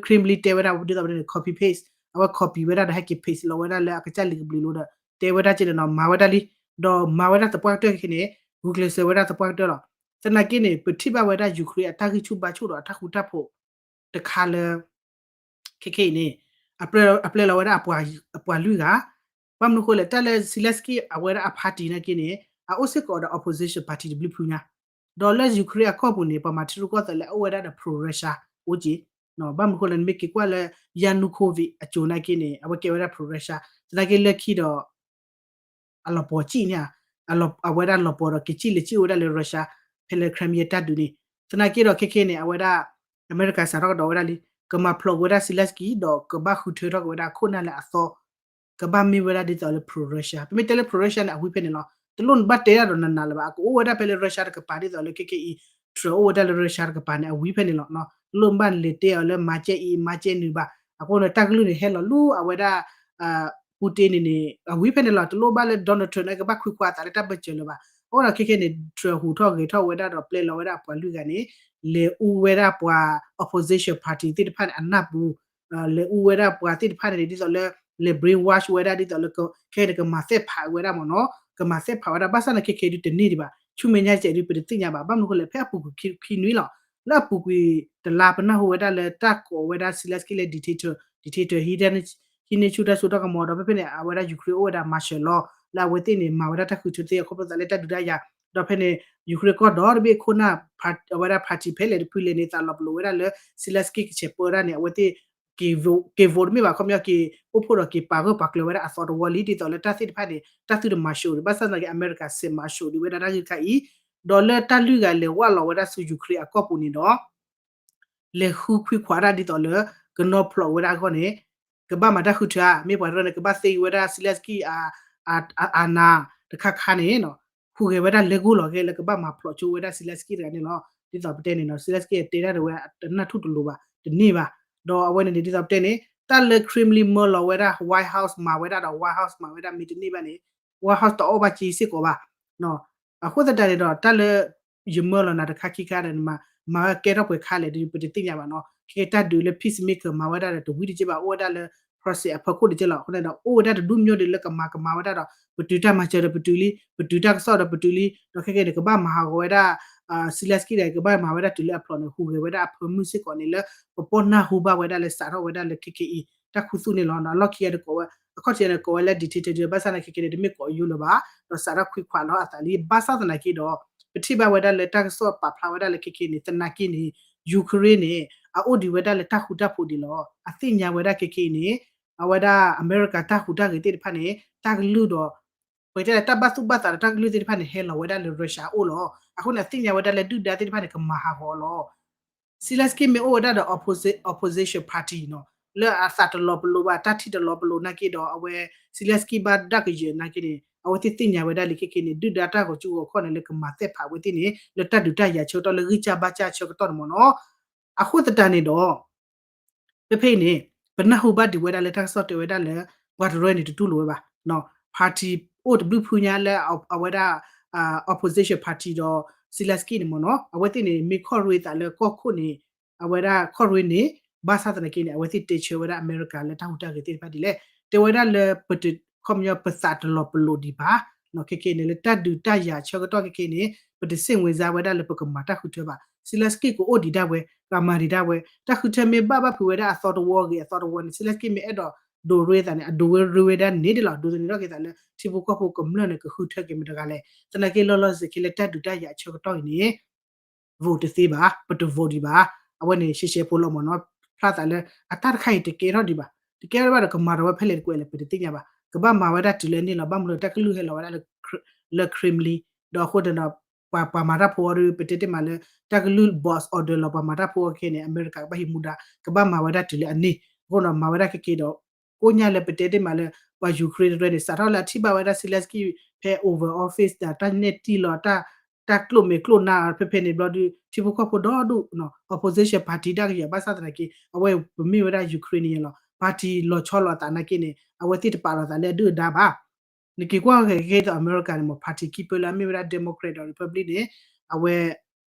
Kremlin တဲဝဲဒၣ်ဒ်သိးပတဲန့ၣ် copy paste, အဝဲ copy ဝဲဒၣ်ဒီးဟဲက့ၤ paste လီၤဝဲဒၣ်လၢအကစၢ်လံာ်ကဘျုးလိၤဒီး တဲဝဲဒၣ်ကဲန့ၣ်နီၤ, မၤဝဲဒၣ်လံ, ဒီးမၤဝဲဒၣ်သပှၢ်ကတၢၢ်ခဲခဲန့ၣ် ဂုာ်ကျဲးစၢးဝဲဒၣ်သပှၢ်ကတၢၢ်လီၤ. သနာ်က့န့ၣ် ပထံၣ်ဘၣ်ဝဲဒၣ် Ukraine အတၢ်ဂံၢ်ဆူၣ်ဘါဆူၣ်ဒီးအတၢ်ဃူတၢ်ဖိးတခါလၢ ခဲခဲအံၤန့ၣ် အပျဲလီၤဝဲဒၣ်အပှၤလွံၢ်ဂၤ, ဘၣ်မနုၤအဃိလဲၣ် တၢ်လၢ Zelensky အဝဲဒၣ်အ party နာ်က့န့ၣ် အအိၣ်စ့ၢ်ကီးဒီး opposition party တဘျုးဖုညါ, ဒီးလၢ Ukraine အကီၢ်ပူၤန့ၣ် ပှၤမၤထံရူၢ်ကီၢ်သဲးလၢအအိၣ်ဝဲဒၣ်ဒီး pro Russia အိၣ်က့ၤ, ဘၣ်မနုၤအဃိလဲၣ် နမ့ၢ်က့ၤကွၢ်လၢ Yanukovych အစိၤနာ်က့န့ၣ် အဝဲကဲဝဲဒၣ် pro Russia, သနာ်က့လၢခံဒီး အလီၤပီၤစံၣ်န့ၣ်, အဝဲဒၣ်လီၤပီၤဒီးက့ၤစံၣ်လဲၤစံၣ်အိၣ်ဝဲဒၣ်လၢ Russia ဖဲလၢ Crimea တၢ်ဒုးန့ၣ်, သနာ်က့ဒီးခဲခဲန့ၣ် အဝဲဒၣ် အမဲရကၤစးထီၣ်ကဒီးဝဲဒၣ်လံ, ကမၤဖျိးကွံာ်ဝဲဒၣ် Zelensky ဒီးကဘၣ်ဃုထၢထီၣ်ကွံာ်ဝဲဒၣ်အခိၣ်နၢ်လၢအသီ, ကဘၣ်မ့ၢ်ဝဲဒၣ်ဒ်သိးလၢ pro Russia, ပမ့ၢ်တဲလၢ pro Russia န့ၣ် အဝံဖဲန့ၣ်လီၤ, တလိၣ်နဘၣ်တဲတၢ်ဒီးနးနးလၢၤဘၣ်, အကအိၣ်ဝဲဒၣ်ဖဲလၢ Russia တကပၤဒ်သိးလၢခဲခဲအံၤ Trump အိၣ်ဝဲဒၣ်လၢ Russia တကပၤန့ၣ် အဝံဖဲန့ၣ်လီၤ, တလိၣ်နဘၣ်လဲၤတဲအီၤလၢမၤကဲအံၤ မၤကဲနုၤဘၣ်, အဃိန့ၣ် တၢ်ကလုၢ်န့ၣ် ဟဲလီၤလူၤအဝဲဒၣ် Putin န့ၣ်န့ၣ် အဝံဖဲန့ၣ်လီၤ, တလိၣ်ဘၣ်လၢ Donald Trump န့ၣ် ကဘၣ်ခွံခွါအသးလၢတၢ်ဘၢၣ်စၢၤလၢၤဘၣ်, အဃိဒီးခဲခဲန့ၣ် Trump ဟူးထီၣ်ဂဲၤထီၣ်ဝဲဒၣ်ဒီးပျဲလီၤဝဲဒၣ်အပှၤလွံၢ်ဂၤန့ၣ် လဲၤအူဝဲဒၣ်ပှၤ opposition party သ့ၣ်တဖၣ်န့ၣ် အနၢ်ပူၤ, လဲၤအူဝဲဒၣ်ပှၤသ့ၣ်တဖၣ်န့ၣ် ဒ်သိးလၢ လဲၤ brainwash ဝဲဒၣ်ဒ်သိးလၢ ခဲန့ၣ် ကမၤသ့ၣ်ဖးဝဲဒၣ်မ့ၢ်နီၤ, ကမၤသ့ၣ်ဖးဝဲဒၣ် ဘၣ်ဆၣ်န့ၣ် ခဲခဲဒုးတန့ၢ်ဒံးဘၣ်, ဆူမဲာ်ညါစဲးဒုး ပတသ့ၣ်ညါဘၣ်, ဘၣ်မနုၤအဃိလဲၣ် ဖဲအပူၤကွံာ်ခံနွံလီၤ, လၢအပူၤကွံာ်တလါ ပနၢ်ဟူဝဲဒၣ်လၢတၢ်ကိးဝဲဒၣ် Zelensky လၢ dictator, dictator ဟံးန့ၢ်ဆူၣ်တၢ်စိတၢ်ကမီၤဒီး ဖဲဖဲန့ၣ် အဝဲဒၣ် Ukraine အိၣ်ဝဲဒၣ် martial law လၢအဝဲသ့ၣ်န့ၣ် မၤဝဲဒၣ်တၢ်ဃုထၢသ့ၣ် အခီပညီသးလၢတၢ်ဒုးတၢ်ယၤ, ဒီးဖဲန့ၣ် Ukraine ကီၢ်ဒီတဘ့ၣ်ခိၣ်နၢ် အဝဲဒၣ် party ဖဲလဲၣ်တဖုလဲၣ်န့ၣ် သးလီၤပလိာ်ဝဲဒၣ်လၢ Zelensky ကဆဲးပၢဒၣ်န့ၣ် အဝဲသ့ၣ် က့ၤ vote တမ့ၢ်ဘၣ် ခီပညီက့ၤအိၣ်ဖှိၣ်ဒီးက့ၤပာ်ဂၢၢ်ပာ်ကျၢၤဝဲဒၣ်အသီတဝီလံ ဒ်သိးလၢတၢ်သ့ၣ်တဖၣ်န့ၣ် တၢ်သုတမၤၡိးဒံး ဘၣ်ဆၣ်သနာ်က့ အမဲရကၤစဲးမၤၡိးဒံးဝဲဒၣ်တၢ်ဂ့ၢ်တခါအံၤ, ဒီးလၢတၢ်လွံၢ်ဂၤလဲၤဝၢ်လီၤဝဲဒၣ်ဆူ Ukraine အကီၢ်ပူၤန့ၣ်ဒီး လဲၤဃုခွံခွးတၢ်ဒ်သိးလၢ ကနီၤဖျိးဝဲဒၣ်အဂီၢ်န့ၣ် ကဘၣ်မၤတၢ်ဃုထၢဧါ, မ့ၢ်ပှၤတရၢန့ၣ် ကဘၣ်သ့ဝဲဒၣ် Zelensky အ အာဏာ တခါခါန့ၣ် ဟူးဂဲၤဝဲဒၣ်လဲၤဂိၢ်လီၤဂဲၤလၢကဘၣ်မၤဖျိးဆိဝဲဒၣ် Zelensky တဂၤန့ၣ်လီၤ. ဒ်သိးပတဲန့ၣ်နီၤ Zelensky တဲတၢ်ဒၣ်ဝဲ တနၢ်ထူၣ်တလိၤဘၣ် တန့ၢ်ဘၣ်. ဒီးအဝဲန့ၣ်န့ၣ် ဒ်သိးပတဲန့ၣ် တၢ်လၢ Kremlin မၢလီၤဝဲဒၣ် White House မၤဝဲဒၣ်ဒီး White House မၤဝဲဒၣ်မ့ၢ်တန့ၢ်ဘၣ်န့ၣ် White House တအီၣ်ဘၣ်က့ၤစ့ၢ်ကီးဘၣ်. အဃိသတးန့ၣ်ဒီး တၢ်လၢ ယမၢလီၤနၤတခါခံခါဒီး မၤဝဲကဲထီၣ်ပှဲၤခါလဲၣ်ဒီး ပတသ့ၣ်ညါဘၣ်နီၤ. ခဲတၢ်ဒုးလၢ peacemaker မၤဝဲဒၣ်ဒီးတဝံၤတက့ၢ်ဘၣ် အိၣ်ဝဲဒၣ်လၢ process အဖီခိၣ်တက့ၢ်လီၤ. အဃိန့ၣ်ဒီး အိၣ်ဝဲဒၣ်တဒူၣ်မၠိဒီးလၢကမၤကမၤဝဲဒၣ်ဒီး ပတုၤတၢ်မၤစၢၤဒီးပတုၤလံ ပတုၤတၢ်ကစီၣ်ဒီးပတုၤလံ ဒီးခဲကနံၣ်န့ၣ် ကဘၣ်မၤဟးဂီၤဝဲဒၣ် Zelensky ဒီး ကဘၣ်မၤဝဲဒၣ်တုၤလၢအဖျိးန့ၣ် ဟူးဂဲၤဝဲဒၣ်အဖၢမုၢ်စ့ၢ်ကီးန့ၣ်လၢ ပပီၢ်နၢ်ဟူဘၣ်ဝဲဒၣ်လၢစးထီၣ်ဝဲဒၣ်လၢခဲကနံၣ်အံၤ တၢ်ခူသူၣ်န့ၣ်လီၤ. အလီၢ်ခံဒီးကိးဝဲ အခီၣ်ထံးန့ၣ် ကိးဝဲလၢ dictator ဒုး ဘၣ်ဆၣ်သနာ်က့ခဲကနံၣ်န့ၣ် တမ့ၢ်ကိးယိလၢၤဘၣ် ဒီးစးထီၣ်ခွံခွးလီၤအသးလံ ဘၣ်ဆၣ်သနာ်က့ဒီး ပထံၣ်ဘၣ်ဝဲဒၣ်လၢတၢ်ကစီၣ်ပာ်ဖျါဝဲဒၣ်လၢခဲကနံၣ်န့ၣ် သနာ်က့န့ၣ် Ukraine န့ၣ် အအိၣ်ဒံးဝဲဒၣ်လၢတၢ်ဃူတၢ်ဖိးဒံးလီၤ. အသ့ၣ်ညါဝဲဒၣ်ခဲကနံၣ်အံၤန့ၣ် အဝဲဒၣ်အမဲရကၤတၢ်ဟူးတၢ်ဂဲၤသ့ၣ်တဖၣ်န့ၣ် တၢ်ကလုၢ်ဒီး ပကတဲလၢတၢ်ဘၣ်သူၣ်ဘၣ်သးဒီးတၢ်ကလုၢ်သ့ၣ်တဖၣ်န့ၣ် ဟဲလီၤဝဲဒၣ်လၢ Russia အအိၣ်လီၤ. အဃိန့ၣ် အသ့ၣ်ညါဝဲဒၣ်လၢဒုၣ်ဒါသ့ၣ်တဖၣ်န့ၣ် ကမၤဟးဂီၤအီၤလီၤ. Zelensky မ့ၢ်အိၣ်ဝဲဒၣ်ဒီး opposi- opposition party နီၤ လၢအသးတလီၤပလိာ်ဘၣ် တၢ်ထံၣ်တလီၤပလိာ်နာ်က့ဒီး အဝဲ Zelensky ဘၣ်ဒၣ်ကယၢၤနာ်က့န့ၣ် အဝဲသ့ၣ်သ့ၣ်ညါဝဲဒၣ်လံခဲကနံၣ်န့ၣ် ဒုၣ်ဒါတၢ်ဂီၤကၠူဂီၤခီၣ်န့ၣ် လၢကမၤသ့ၣ်ဖးဝဲသ့ၣ်န့ၣ် လၢတၢ်ဒုးတၢ်ယၤဆၢကတီၢ်လၢဂံၢ်စၢ်ဘါစၢ်ဆၢကတီၢ်န့ၣ်မ့ၢ်နီၤ. အဃိသတးန့ၣ်ဒီး ဖဲဖဲအံၤန့ၣ် ပနၢ်ဟူဘၣ်ဒံးဝဲဒၣ်လၢတၢ်ကစီၣ်တဲဝဲဒၣ်လၢ ပှၤတရၢန့ၣ် တတူၢ်လိာ်ဝဲဘၣ်. party အိၣ်တဘျုးဖုညါလၢအဝဲဒၣ် opposition party ဒီး Zelensky န့ၣ်မ့ၢ်နီၤ အဝဲသ့ၣ်န့ၣ် မ့ၢ်ခီၣ်ရွ့သးလၢကီၢ်ခိၣ်န့ၣ် အဝဲဒၣ်ခီၣ်ရွ့န့ၣ် ဘၣ်ဆၣ်သနာ်က့န့ၣ် အဝဲသ့ၣ်တဲဆၢဝဲဒၣ်အမဲရကၤလၢတၢ်ဟူးတၢ်ဂဲၤသ့ၣ်တဖၣ်ဒ်လဲၣ် တဲဝဲဒၣ်လၢပတ ခီပညီပသးတလီၤပလိာ်ဒံးဘၣ် ခဲကနံၣ်န့ၣ် လၢတၢ်ဒုးတၢ်ယၤဆၢကတီၢ်ခဲကနံၣ်န့ၣ် ပတစ့ၣ်ဝဲၤစါဝဲဒၣ်လၢပကမၤတၢ်ဃုထၢဘၣ် Zelensky ကအိၣ်ဒံးဒၣ်ဝဲ ကမၤဒံးဒၣ်ဝဲ တၢ်ဃုထၢမ့ၢ်ဘၣ်ဘၣ်ဖုးဝဲဒၣ်အသီတဝီဂ့ၤအသီတဝီန့ၣ် Zelensky မ့ၢ်အဲၣ်ဒိးဒိးရ့သးန့ၣ် အဒိးဝဲရ့ဝဲဒၣ်န့ၣ်ဒ်လီၤ ဒိးသန့ၤထီၣ်က့ၤသးလၢ ထံဖိကီၢ်ဖိကမျၢၢ်န့ၣ် ကဃုထၢက့ၤမတၤတဂၤလဲၣ် သနာ်က့လီၤလီၤဆဲးခဲလၢာ်လၢတၢ်ဒုးတၢ်ယၤအဆၢကတီၢ်အံၤန့ၣ် vote တသ့ဘၣ် ပတ vote ဒံးဘၣ် အဝဲန့ၣ်ရှဲရှဲဖိလီၤမ့ၢ်နီၤ ဖျါသးလၢ အတၢ်တခါအံၤတကဲထီၣ်ဒံးဘၣ် တကဲထီၣ်ဘၣ်ဒီးကမၤဒီးဝဲဖဲလဲၣ်တကွဲးလဲၣ် ပတသ့ၣ်ညါဘၣ် ကဘၣ်မၤဝဲဒၣ်တုၤလၢအန့ၣ်လီၤ ဘၣ်မနုၤလၢတၢ်ကလုၢ်ဟဲလီၤဝဲဒၣ်လၢ Kremlin ဒီးအဃိန့ၣ်ဒီး ပှၤပှၤမၤတၢ်ဖိအီၤဒီး ပတဲတ့ၢ်မးလၢ တၢ်ကလုၢ် boss order လီၤ ပှၤမၤတၢ်ဖိအီၤခဲန့ၣ် အမဲရကၤကဘၣ်ဟံးမူဒါ ကဘၣ်မၤဝဲဒၣ်တုၤလၢအန့ၣ် အဃိဒီးမၤဝဲဒၣ်ခဲက့ၤဒီး ကိညၢ်လၢပတဲတ့ၢ်မးလၢ ပှၤ Ukraine တရၢန့ၣ် စးထီၣ်လၢအထံၣ်ဘၣ်ဝဲဒၣ် Zelensky ဖဲ Oval Office ဒီးတၢ်နဲၣ်တံၢ်လီၤ တၢ်ကျိၣ်မဲာ်ကျိၣ်နါဖဲဖဲန့ၣ်ဘျီဒီး ထံဖိကီၢ်ဖိဒီဒူၣ် opposition party ဒၣ်ကယၤဘၣ်ဆၣ်သနာ်က့ အဝဲပမ့ၢ်ဝဲဒၣ် Ukraine န့ၣ်လီၤ party လီၤဆီလိာ်အသးနာ်က့န့ၣ် အဝဲသ့ၣ်တပာ်လီၤသးလၢအဒုၣ်အဒါဘၣ် နက့ၤကွၢ်ဃဲၤက့ၤဒီးအမဲရကၤန့ၣ်မ့ၢ် party ခံဖုလၢအမ့ၢ်ဝဲဒၣ် Democrat ဒီး Republican န့ၣ် အဝဲ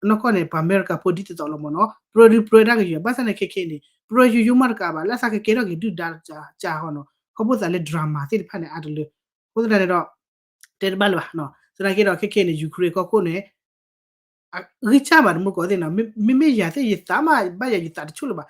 နီၢ်ကီၢ်န့ၣ် ပှၤအမဲရကၤဖိဒ်သိးသိးလီၤမ့ၢ်နီၤ ပြၢဒုပြၢတၢ်ကယၤ ဘၣ်ဆၣ်န့ၣ်ခဲခဲအံၤန့ၣ် ပြၢယိယိမးတကးဘၣ် လၢအသးကကဲထီၣ်က့ၤဒုၣ်ဒါကၢ်ဟီနီၤ ခီဖျိသးလၢ drama သ့ၣ်တဖၣ်န့ၣ် အါတလၢ အဃိသတးန့ၣ်ဒီး တဲတဘၣ်လၢၤဘၣ် သနာ်က့ဒီးခဲခဲအံၤန့ၣ် Ukraine ကီၢ်ခိၣ်န့ၣ် ဂံၢ်စၢ်ဘၣ်တမူတကိးသ့ၣ်နီၤ မ့မ့ၢ်ယၤသ့ၣ်ယသးမးဘၣ်ယၤယသးတဆူၣ်လၢၤဘၣ်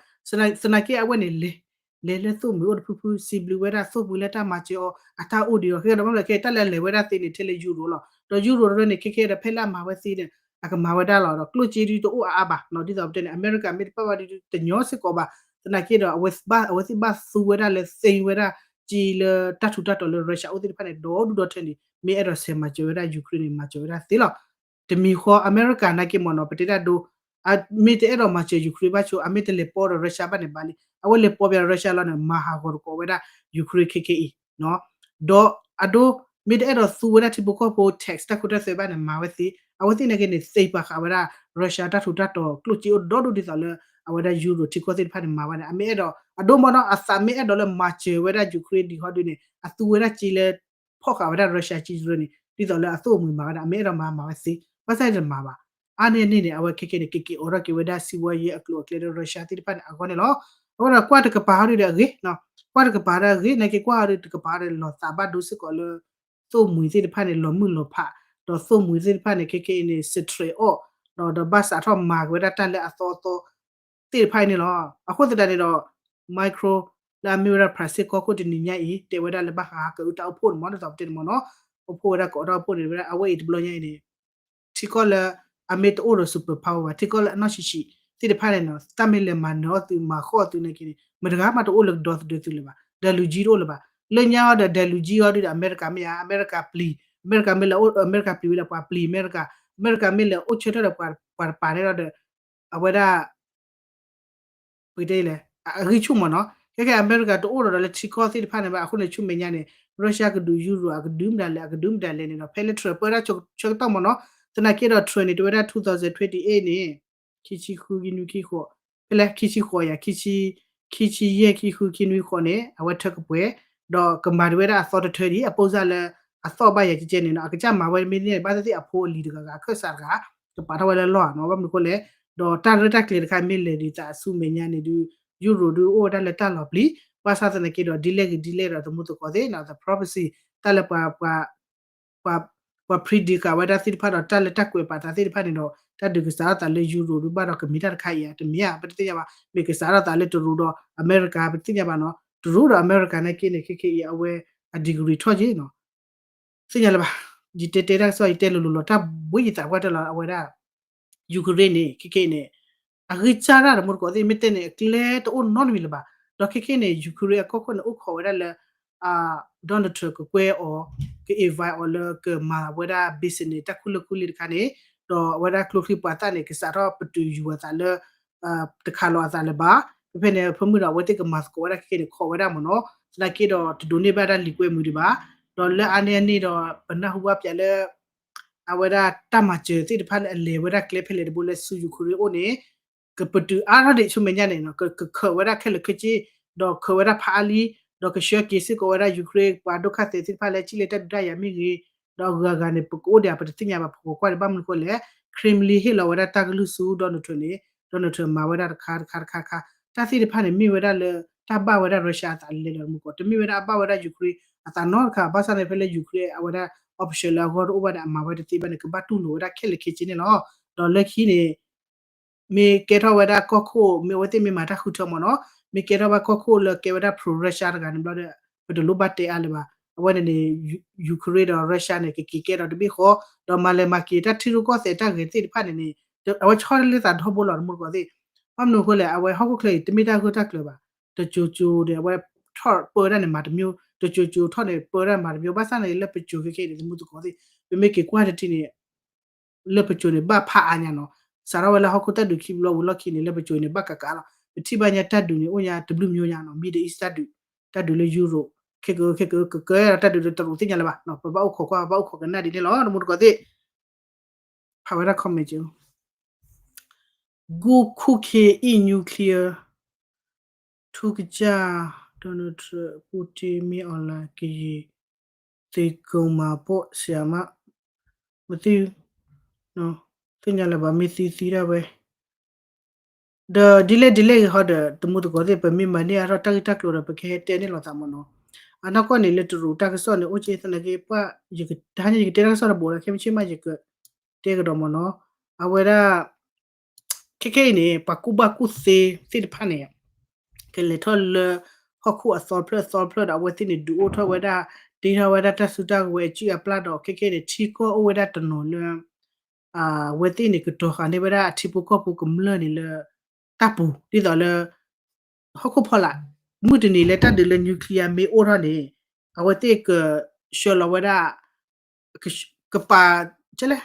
သနာ်က့အဝဲန့ၣ်လဲၤ လဲၤလၢသိၣ်မှံၤအိၣ်တဖုဖု စံးဘျုးဝဲဒၣ်သိၣ်မှံၤလၢတၢ်မၤစၢၤအီၤ အတၢ်အိၣ်ဒံးအီၤ ခဲကဒီးဘၣ်မနုၤလဲၣ်ခဲ တၢ်လၢအလဲၤဝဲဒၣ်သ့န့ၣ် ထဲလၢ Euro လီၤ ဒီး Euro တရၢန့ၣ် ခဲခဲဒီးဖဲလၢအမၤဝဲသ့န့ၣ် အကမၤဝဲဒၣ်လီၤ ဒီးကျိၣ်စ့ဒုးတအိၣ်အါအါဘၣ် ဒ်သိးပတဲန့ၣ် အမဲရကၤမ့ၢ်တပာ်ဘၣ်ဒုးတညီစ့ၢ်ကီးဘၣ် သနာ်က့ဒီး အဝဲသ့ၣ်ဘၣ်သူဝဲဒၣ်လၢသ့ဝဲဒၣ် စ့လၢတၢ်ထူးတၢ်တီၤလၢ Russia အိၣ်သ့ၣ်တဖၣ်န့ၣ် ဒီဒူၣ်ဒီထၢန့ၣ် မ့ၢ်အဲၣ်ဒိးဆဲးမၤစၢၤဝဲဒၣ် Ukraine န့ၣ် မၤစၢၤဝဲဒၣ်သ့လီၤ တမံၤဃီ အမဲရကၤနာ်က့မ့ၢ်နီၤ ပတဲဒၣ်ဒိ မ့ၢ်တအဲၣ်ဒိးမၤစၢၤ Ukraine ဘၣ်ဆိ အမ့ၢ်တလဲၤပိာ်ဒီး Russia ဘၣ်န့ၣ် ဘၣ်လံ အဝဲလဲၤပိာ်ဘၣ် Russia လီၤန့ၣ် မၤဟးဂီၤတကိးဝဲဒၣ် Ukraine ခဲခဲအံၤ ဒီးအဒိ မ့ၢ်တအဲၣ်ဒိးသူဝဲဒၣ်ထံဖိကီၢ်ဖိ tax တၢ်ခိတၢ်သွဲဘၣ်န့ၣ် မၤဝဲသ့ အဝဲသ့ၣ်နာ်က့န့ၣ် သ့ပာ်ဃာ်ဝဲဒၣ် Russia တၢ်ထူးတၢ်တီၤကျိၣ်စ့အိၣ်ဒီဒူၣ်ဒ်သိးလၢ အဝဲဒၣ် Euro ထံကီၢ်သ့ၣ်တဖၣ်န့ၣ် မၤဝဲန့ၣ် အမ့ၢ်အဲၣ်ဒိး အဒိမ့ၢ်နီၤ အသးမ့ၢ်အဲၣ်ဒိးလၢမၤစၢၤဝဲဒၣ် Ukraine ဒံးဟီဒုန့ၣ် အသူဝဲဒၣ်စ့လၢ ဖီၣ်ဃာ်ဝဲဒၣ် Russia ကံတရၢန့ၣ် ဒ်သိးလၢအသိၣ်အမှံၤမၤဝဲဒၣ် အမ့ၢ်အဲၣ်ဒိးမၤမၤဝဲသ့ ဘၣ်ဆၣ်တမၤဘၣ် အါန့ၢ်န့ၣ်န့ၣ် အဝဲခဲခဲန့ၣ် ကက့ၤအိးထီၣ်က့ၤဝဲဒၣ် စံးဝဲယဲအကျိၤအကျဲလၢ Russia သ့ၣ်တဖၣ်န့ၣ် အဂီၢ်န့ၣ်လီၤ. အဃိဒီးကွၢ်တကပၤဟီဒုဒီးအဂ့ၤ, ကွၢ်တကပၤဒီးအဂ့ၤ နာ်က့ကွၢ်ဟီဒုတကပၤဒီးလီၤသးဘၣ်ဒိစ့ၢ်ကီးလၢ သိၣ်မှံၤသ့ၣ်တဖၣ်န့ၣ် လီၤမုၢ်လီၤဖး ဒီးသိၣ်မှံၤသ့ၣ်တဖၣ်န့ၣ် ခဲခဲအံၤန့ၣ် စထြဲးအီၣ် ဒီးဒီးဘၣ်စးထီၣ်မၤက့ၤဝဲဒၣ်တၢ်လၢအသီအသီ သ့ၣ်တဖၣ်အံၤန့ၣ်လီၤ. အဃိသတးန့ၣ်ဒီး Macron လၢအမ့ၢ်ဝဲဒၣ် France ကီၢ်ခိၣ်တနံၤညါအံၤ တဲဝဲဒၣ်လၢဘၣ်ဃးကအိၣ်တၢ်အိၣ်ဖှိၣ်န့ၣ်မ့ၢ် ဒ်သိးပတဲန့ၣ်မ့ၢ်နီၤ အိၣ်ဖှိၣ်ဝဲဒၣ်ကအိးထီၣ်အိၣ်ဖှိၣ်န့ၣ် ဝဲဒၣ်အဝဲအံၤတဘျီညါအံၤန့ၣ် ထံကီၢ်လၢ အမ့ၢ်တအိၣ်ဒီး super power ဘၣ် ထံကီၢ်လၢအနီၢ်ဆံးဆံးသ့ၣ်တဖၣ်န့ၣ်နီၤ တၢ်မ့ၢ်လဲၤမၤနၢၤအီၣ်သု မၤဃီၣ်အီၣ်သုနာ်က့န့ၣ် မတဂၤမးတအိၣ်လၢကဒီသဒၢသုလၢၤဘၣ် ဒဲလူၤကၠံတအိၣ်လၢၤဘၣ် လၢညါအီၤဒီး ဒဲလူၤကၠံအီၤဒုဒီး အမဲရကၤမ့ၢ်ဧါ အမဲရကၤပျံၤ အမဲရကၤမ့ၢ်လဲၤ အမဲရကၤပျံၤဝဲလၢပှၤပျံၤအမဲရကၤ အမဲရကၤမ့ၢ်လဲၤအိၣ်ဆၢထၢၣ်ဒီးပှၤတပၤန့ၣ်ဒီး အဝဲဒၣ် ပကတဲလဲၣ် အဂံၢ်ဆူၣ်မ့ၢ်နီၤ ခဲကဲအမဲရကၤတအိၣ်ဒီးလၢထံကီၢ်သ့ၣ်တဖၣ်န့ၣ်ဘၣ် အဃိန့ၣ်ဆူမဲာ်ညါန့ၣ် Russia ကဒုး Euro အကဒုမတၤလဲၣ် အကဒုမတၤလဲၣ်န့ၣ်ဒီး ဖဲလၢ Trump ပၢတၢ်ဆၢကတီၢ်မ့ၢ်နီၤ သနာ်က့ဒီး Trump န့ၣ် တဲဝဲဒၣ် two thousand twenty-eight န့ၣ် ခံဆံဃု ခံနွံ ခံဃိး ဖဲလဲၣ် ခံဆံဃိးယၤ ခံဆံ ခံဆံယဲၢ် ခံဃု ခံနွံ ဃိးန့ၣ် အဝဲထၢကပှဲၤ ဒီးကမၤဒံးဝဲဒၣ်အသီတထၢဒံး အပိစၢ်လၢ အသီၣ်ဘၣ်ယၤကဲကဲန့ၣ်နီၤ အကစၢ်မၤဝဲမ့ၢ်န့ၣ် ဘၣ်သ့ၣ်သ့ၣ်အဖိအလံၤတဂၤဂၤ အခၢၣ်စးတဂၤ ကပာ်ထီၣ်ဝဲလၢလီၢ်နီၤ ဘၣ်မနုၤအဃိလဲၣ် ဒီးတၢ်ရဲၣ်တၢ်ကျဲၤတခါမ့ၢ်လဲၤဒံးသးဆူမဲာ်ညါန့ၣ်ဒု Euro ဒုအိၣ်ဝဲဒၣ်လၢတၢ်လီၤပျံၤ ဘၣ်ဆၣ်သနာ်က့ဒီး ဒ်လဲၣ်ဂ့ၤဒ်လဲၣ်ဒီး သမူသကိးသ့ၣ်နီၤ the prophecy တၢ်လၢပှၤ ပှၤ ပှၤ predict ဃာ်ဝဲဒၣ်သ့ၣ်တဖၣ်ဒီး တၢ်လၢတၢ်ကွဲးပာ်သးသ့ၣ်တဖၣ်န့ၣ်ဒီး တၢ်ဒုးကစးထီၣ်သးလၢ Euro ဒုဘၣ်ဒီးကမ့ၢ်တၢ်တခါအံၤဧါ တမ့ၢ်ဧါ ပတသ့ၣ်ညါဘၣ် မ့ၢ်ကစးထီၣ်သးလၢတရူးဒီးအမဲရကၤ ပတသ့ၣ်ညါဘၣ်နီၤ တရူးဒီးအမဲရကၤနာ်က့န့ၣ် ခဲကဲအံၤ အဝဲအ degree ထီၣ်က့နီၤ သ့ၣ်ညါလၢၤဘၣ် ယတဲတဲတၢ်ကစီၣ် ယတဲလိၤလိၤလီၤ တၢ်ဘှံးယသးပှၢ်တၢၢ်လီၤ အဝဲဒၣ် Ukraine န့ၣ် ခဲကဲအံၤန့ၣ် အဂံၢ်စၢ်တၢ်တမူတကိးသ့ၣ် မ့ၢ်တဲန့ၣ် အကျဲတအိၣ်နီတမံၤလၢၤဘၣ် ဒီးခဲကဲန့ၣ် Ukraine အကီၢ်ခိၣ်န့ၣ် အိၣ်ခိးဝဲဒၣ်လၢ Donald Trump ကကွဲအီၤ က invite အီၤလၢကမၤဝဲဒၣ် business တၢ်ခူလၢခူလံတခါန့ၣ် ဒီးအဝဲဒၣ်ကျိချံမျိာ်သၣ်န့ၣ် ကစးထီၣ်ပတုာ်ယူၤအသးလၢ တခးလီၤအသးလၢၤဘၣ် ဖဲဖဲန့ၣ် ဖဲမုၢ်ဒီးအဝဲသ့ၣ်ကမၤသကိးဝဲဒၣ်ခဲကဲန့ၣ် ခိးဝဲဒၣ်မ့ၢ်နီၤ သနာ်က့ဒီးတဒိးန့ၢ်ဘၣ်ဒၣ်လံာ်ကွဲမုာ်ဒံးဘၣ် ဒီးလၢအါန့ၢ်အန့ၣ်ဒီး ပနၢ်ဟူဘၣ်ပၠးလၢ အဝဲဒၣ်တၢ်မၤစၢၤသ့ၣ်တဖၣ်လၢအလဲၤဝဲဒၣ်ကျဲဖဲလဲၣ်တဘိလၢဆူ Ukraine အိၣ်န့ၣ် ကပတုာ်အါထီၣ်ဒံးဆူမဲာ်ညါန့ၣ် ကခၢးဝဲဒၣ်ခဲလၢာ်ခဲဆ့ ဒီးခၢးဝဲဒၣ်ဖးအါလံ ဒီးကဆှၢက့ၤစ့ၢ်ကီးဝဲဒၣ် Ukraine ပှၤဒုက္ခသည်သ့ၣ်တဖၣ်လၢအစံၣ်လၢတၢ်ဒုးတၢ်ယၤမ့ၢ်ဂ့ၤ, ဒီးအဂုၤအဂၤန့ၣ် ပကအိၣ်ဒံးဧါ ပတသ့ၣ်ညါဘၣ် ပကကွၢ်ဒံး ဘၣ်မနုၤအဃိလဲၣ်, Kremlin ဟ့ၣ်လီၤဝဲဒၣ်တၢ်ကလုၢ်ဆူ Donald Trump န့ၣ် Donald Trump မၤဝဲဒၣ်တခါတခါတခါတခါ, တၢ်သ့ၣ်တဖၣ်န့ၣ် မ့ၢ်ဝဲဒၣ်လၢ တၢ်ဘၣ်ဝဲဒၣ် Russia အသးလဲၤဒီးမူကီး, တမ့ၢ်ဝဲဒၣ်အဘၣ်ဝဲဒၣ် Ukraine အသးနီတခါ, ဘၣ်ဆၣ်န့ၣ် ဖဲလၢ Ukraine အဝဲဒၣ် option လၢအဂီၢ်တအိၣ်ဘၣ်န့ၣ် အမၤဝဲတသ့ဘၣ်န့ၣ် ကဘၣ်တူၢ်လိာ်ဝဲဒၣ်ခဲလၢာ်ခဲဆ့န့ၣ်လီၤ. ဒီးလၢခံန့ၣ် မ့ၢ်ကဲထီၣ်ဝဲဒၣ်ကီၢ်ခိၣ် မ့ၢ်အဝဲသ့ၣ်မ့ၢ်မၤတၢ်ဃုထၢမ့ၢ်နီၤ, မ့ၢ်ကဲထီၣ်ဝဲကီၢ်ခိၣ်လၢကဲဝဲဒၣ် pro Russia တဂၤန့ၣ်ဘျီဒီး ပတလိၣ်ဘၣ်တဲအါလၢၤဘၣ်. အဝဲန့ၣ်န့ၣ် Ukraine ဒီး Russia န့ၣ် ကက့ၤကဲဒီးတဘ့ၣ်ဃီ, ဒီးမၤလဲၤမၤက့ၤတၢ်ထံရူၢ်ကီၢ်သဲးတၢ်ဂဲၤသ့ၣ်တဖၣ်န့ၣ်န့ၣ် အဝဲဆီတလဲသးဒီဘိလီၤ တမူတကိးသ့ၣ်. ဘၣ်မနုၤအဃိလဲၣ်, အဝဲဟီၣ်ခိၣ်ချၢအံၤ တမ့ၢ်တၢ်ဂၢၢ်တၢ်ကျၢၤဘၣ်. တစိၤစိၤန့ၣ် အဝဲထီၣ်ပၢဝဲဒၣ်န့ၣ် မၤတမျိုး, တစိၤစိၤထီၣ်န့ၣ် ပၢဝဲဒၣ်မၤတမျိုး, ဘၣ်ဆၣ်န့ၣ် လၢပစိၤခဲခဲအံၤန့ၣ် တမူတကိးသ့ၣ်, ပမ့ၢ်က့ၤကွၢ်တထံၣ်န့ၣ် လၢပစိၤန့ၣ် ဘၣ်ဖးအါညါနီၤ, စးထီၣ်ဝဲလၢဟီၣ်ခိၣ်တၢ်ဒုးခံဘျီဝံၤလီၢ်ခံန့ၣ် လၢပစိၤန့ၣ် ဘၣ်ကးကးလီၤ. ပထံၣ်ဘၣ်ညါတၢ်ဒုးန့ၣ် အိၣ်ညါတဘျုးမျိုးညါနီၤ, Middle East တၢ်ဒုး, တၢ်ဒုးလၢ Europe, ခဲကခဲကကကဲဒီးတၢ်ဒုးလၢတရူးသ့ၣ်ညါလၢၤဘၣ်, ပဘၣ်အိၣ်ခိးကွၢ် ပဘၣ်အိၣ်ခိးကနၣ်ဒ်န့ၣ်လီၤ တမူတကိးသ့ၣ်. ဖးဝဲဒၣ် comment က ဂူခိၣ်ခ့အံၣ် nuclear ထူကစၢ် Donald Trump Putin မ့ၢ် online ကယံာ် သ့ကိးမးပိာ်ဆရာမ မသ့ၣ်ညါလၢၤဘၣ် မ့ၢ်သံသံဒၣ်ဝဲ ဒီးဒ်လဲၣ်ဒ်လဲၣ်ဂ့ၤဟီဒီး တမူတကိးသ့ၣ် ပမ့ၢ်မၤန့ၢ်အါထီၣ်တၢ်ဂ့ၢ်တၢ်ကျိၤဒီး ပကဟဲတဲန့ၢ်လိာ်သးမ့ၢ်နီၤ. အနီၢ်ကီၢ်န့ၣ် လၢတရူးတၢ်ကစီၣ်န့ၣ် အိၣ်က့သနာ်က့ ပှၤ တဟါညါယကတဲတၢ်ကစီၣ်တဘိလၢ ခဲမုၢ်ဆ့ၣ်မး ယကတဲကဒီးမ့ၢ်နီၤ. အဝဲဒၣ် ခဲခဲအံၤန့ၣ် ပှၤကူၣ်ဘၣ်ကူၣ်သ့သ့ၣ်တဖၣ်န့ၣ် ကလဲၤထီၣ်လၢ ဟီၣ်ခိၣ်အသီဖျၢၣ်အသီဖျၢၣ်ဒီး အဝဲသ့ၣ်န့ၣ် ဒုးအိၣ်ထီၣ်ဝဲဒၣ် တ့ထီၣ်ဝဲဒၣ်တၢ်စုတၢ်ကဝဲၤအစုၣ်အပျၢ်ဒီး ခဲခဲအံၤန့ၣ် ထံကီၢ်အိၣ်ဝဲဒၣ်တနီၤလၢ အဝဲသ့ၣ်န့ၣ် ကတီၤဃာ်န့ၢ်ဝဲဒၣ်အထံဖိကီၢ်ဖိကမျၢၢ်န့ၣ်လၢ တၢ်ပူၤ ဒ်သိးလၢ ဟီၣ်ခိၣ်ဖီလာ် မုၢ်တနံၤလၢတၢ်ဒုးလၢ nuclear မ့ၢ်အိၣ်ထီၣ်န့ၣ် အဝဲသ့ၣ်ကဆှၢလီၤဝဲဒၣ် ကပာ် ကဲလဲၣ်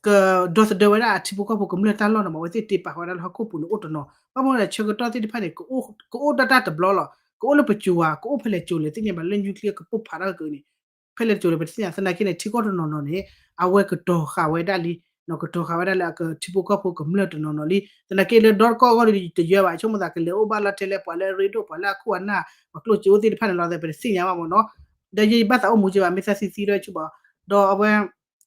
ကဒီသဒၢဝဲဒၣ်အထံဖိကီၢ်ဖိကမျၢၢ်တၢ်လီၢ်န့ၣ်မး အဝဲသ့ၣ်တ့ပာ်ဃီဝဲဒၣ်လၢဟီၣ်ခိၣ်ပူၤန့ၣ်အိၣ်တနီၤ ဘၣ်မနုၤလဲၣ် ဆၢကတီၢ်သ့ၣ်တဖၣ်န့ၣ် ကအိၣ်တၢ်တၢ်တဘျီလီၤ ကအိၣ်လၢပစိၤဧါ ကအိၣ်ဖဲလဲၣ်စိၤလဲၣ်သ့ၣ်ညါဘၣ်လၢ nuclear ကပိၢ်ဖးထီၣ်က့ၤန့ၣ် ဖဲလဲၣ်စိၤလဲၣ်ပတသ့ၣ်ညါ သနာ်က့န့ၣ် ထံကီၢ်တနီၤနီၤန့ၣ် အဝဲကတီၤဃာ်ဝဲဒၣ်လံ ကတီၤဃာ်ဝဲဒၣ်လၢအကထံဖိကီၢ်ဖိကမျၢၢ်တနီၤနီၤလံ သနာ်က့လၢဒီတကီၢ်အဂီၢ်ဒီး တယၢဘၣ် ဆိကမိၣ်သးကလဲၤအိၣ်ဘၣ်လီၤထဲလဲၣ် ပှၤလၢအရ့ဒိၣ် ပှၤလၢအခိၣ်အနၢ် ပှၤကျိၣ်စ့အိၣ်သ့ၣ်တဖၣ်န့ၣ်လီၤ ပတသ့ၣ်ညါဘၣ်မ့ၢ်နီၤ ဒီးယဘၣ်သးအိၣ်မူက့ဘၣ် မ့ၢ်သးသံသံဒီးဆူၣ်ဘၣ် ဒီးအဝဲ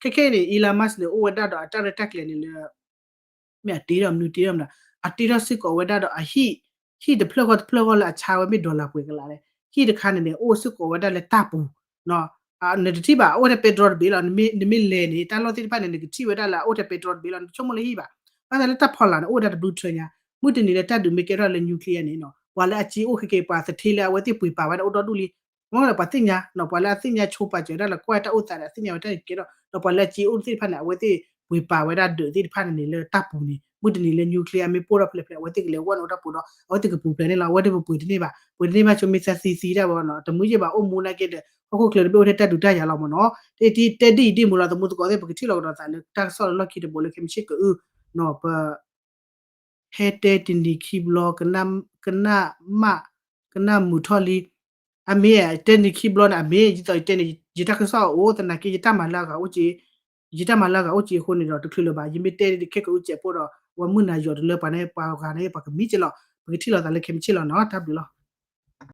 ခဲခဲအံၤန့ၣ် Elon Musk န့ၣ် အိၣ်ဝဲဒၣ်ဒီးအတၢ်ရဲၣ်တၢ်ကျဲၤန့ၣ်လၢ မ့ၢ်အတ့ထီၣ်မနုၤတ့ထီၣ်မနုၤ အတ့ထီၣ်စ့ၢ်ကီးဝဲဒၣ်ဒီးအဟံၣ် ဟံၣ်တဖျၢၣ်ဃီတဖျၢၣ်ဃီလၢအဆါဝဲမ့ၢ် dollar ပှဲၤကလးလဲၣ် ဟံၣ်တခါန့ၣ်န့ၣ် အိၣ်စ့ၢ်ကီးဝဲဒၣ်လၢတၢ်ပူၤ နတထံၣ်ဘၣ် အိၣ်ထဲပဲတြီတဘ့ၣ်လီၤ နမ့ၢ်လဲၤန့ၣ် တၢ်လီၢ်သ့ၣ်တဖၣ်န့ၣ် နကထံၣ်ဝဲဒၣ်လၢအအိၣ်ထဲပဲတြီတဘ့ၣ်လီၤ နတဆိကမိၣ်လၢဟံၣ်ဘၣ် ဘၣ်ဆၣ်လၢတၢ်ဖီလာ်န့ၣ် အိၣ်ဝဲဒၣ်တဘျုးထၢညါ မုၢ်တနံၤလၢတၢ်ဒုးမ့ၢ်ကဲထီၣ်လၢ nuclear န့ၣ်နီၤ ပှၤလၢအစ့အိၣ်ခဲက့ၤ ပှၤသထ့လၢအဝဲသ့ၣ်ပှ့ၤပာ်ဝဲဒၣ်အိၣ်ဒီဒူၣ်လံ မ့ၢ်လၢပှၤသ့ၣ်ညါနီၤ ပှၤလၢအသ့ၣ်ညါဆိပာ်စၢၤဝဲဒၣ်လၢကွၢ်တၢ်အိၣ်သးဒီး အသ့ၣ်ညါဝဲတၢ်န့ၣ်ကဲထီၣ် ဒီးပှၤလၢအစ့အိၣ်သ့ၣ်တဖၣ်န့ၣ် အဝဲသ့ၣ်ပှ့ၤပာ်ဝဲဒၣ်ဒၢးသ့ၣ်တဖၣ်န့ၣ်န့ၣ် လၢတၢ်ပူၤန့ၣ် မုၢ်တနံၤလၢ nuclear မ့ၢ်ပိၢ်ထီၣ်ဖဲလဲၣ်ဖဲလဲၣ် အဝဲသ့ၣ်ကလဲၤဝဲန့ၣ်အိၣ်တၢ်ပူၤဒီး အဝဲသ့ၣ်ကပူၤဖျဲးန့ၣ်လီၤ အဝဲသ့ၣ်ပပှ့ၤတန့ၢ်ဘၣ် ပှ့ၤတန့ၢ်ဘၣ်ဆိမ့ၢ်သးသံသံတၢ်ဝဲနီၤ တမုာ်ယ့ၢ်ဘၣ်အိၣ်မူနာ်က့ဒီး ဟီၣ်ခိၣ်ချၢတဘ့ၣ်အိၣ်ထဲတၢ်ဒုးတၢ်ယၤလီၤမ့ၢ်နီၤ တထံၣ်တဲဒ်အံၤဒ်မူးလီၤ သမူသကိးသ့ၣ် ပကထံၣ်လီၤကဒီးသးလၢတၢ်ကစီၣ်လၢလီၢ်ခံတဘိလၢခဲမုၢ်ဆ့ၣ်ကအု နီၤ ပ ဟဲတဲတနံၤခံဘျီ ကနၣ်မး ကနၣ်မုာ်ထီၣ်လံ အမ့ၢ်တဲနံၤခံဘျီန့ၣ် အမ့ၢ်ယသီးယတဲန့ၣ် ယတၢ်ကစီၣ်အိၣ်သနာ်က့ ယတၢ်မၤလၢအဂၤအိၣ်က့ ယတၢ်မၤလၢအဂၤအိၣ်က့အဃိန့ၣ်ဒီး တချုးလၢၤဘၣ် ယမ့ၢ်တဲခဲကအုကဲးဖိဒီး ဝဲမုၢ်နၤယီၤတလၢပှၤန့ၣ် ပှၤဂၤန့ၣ် ပှၤကမံက့လီၤ ပကထံၣ်လီၤသးလၢခဲမုၢ်ဆ့ၣ်လီၤနီၤ တၢ်ဘျုးလီၤ.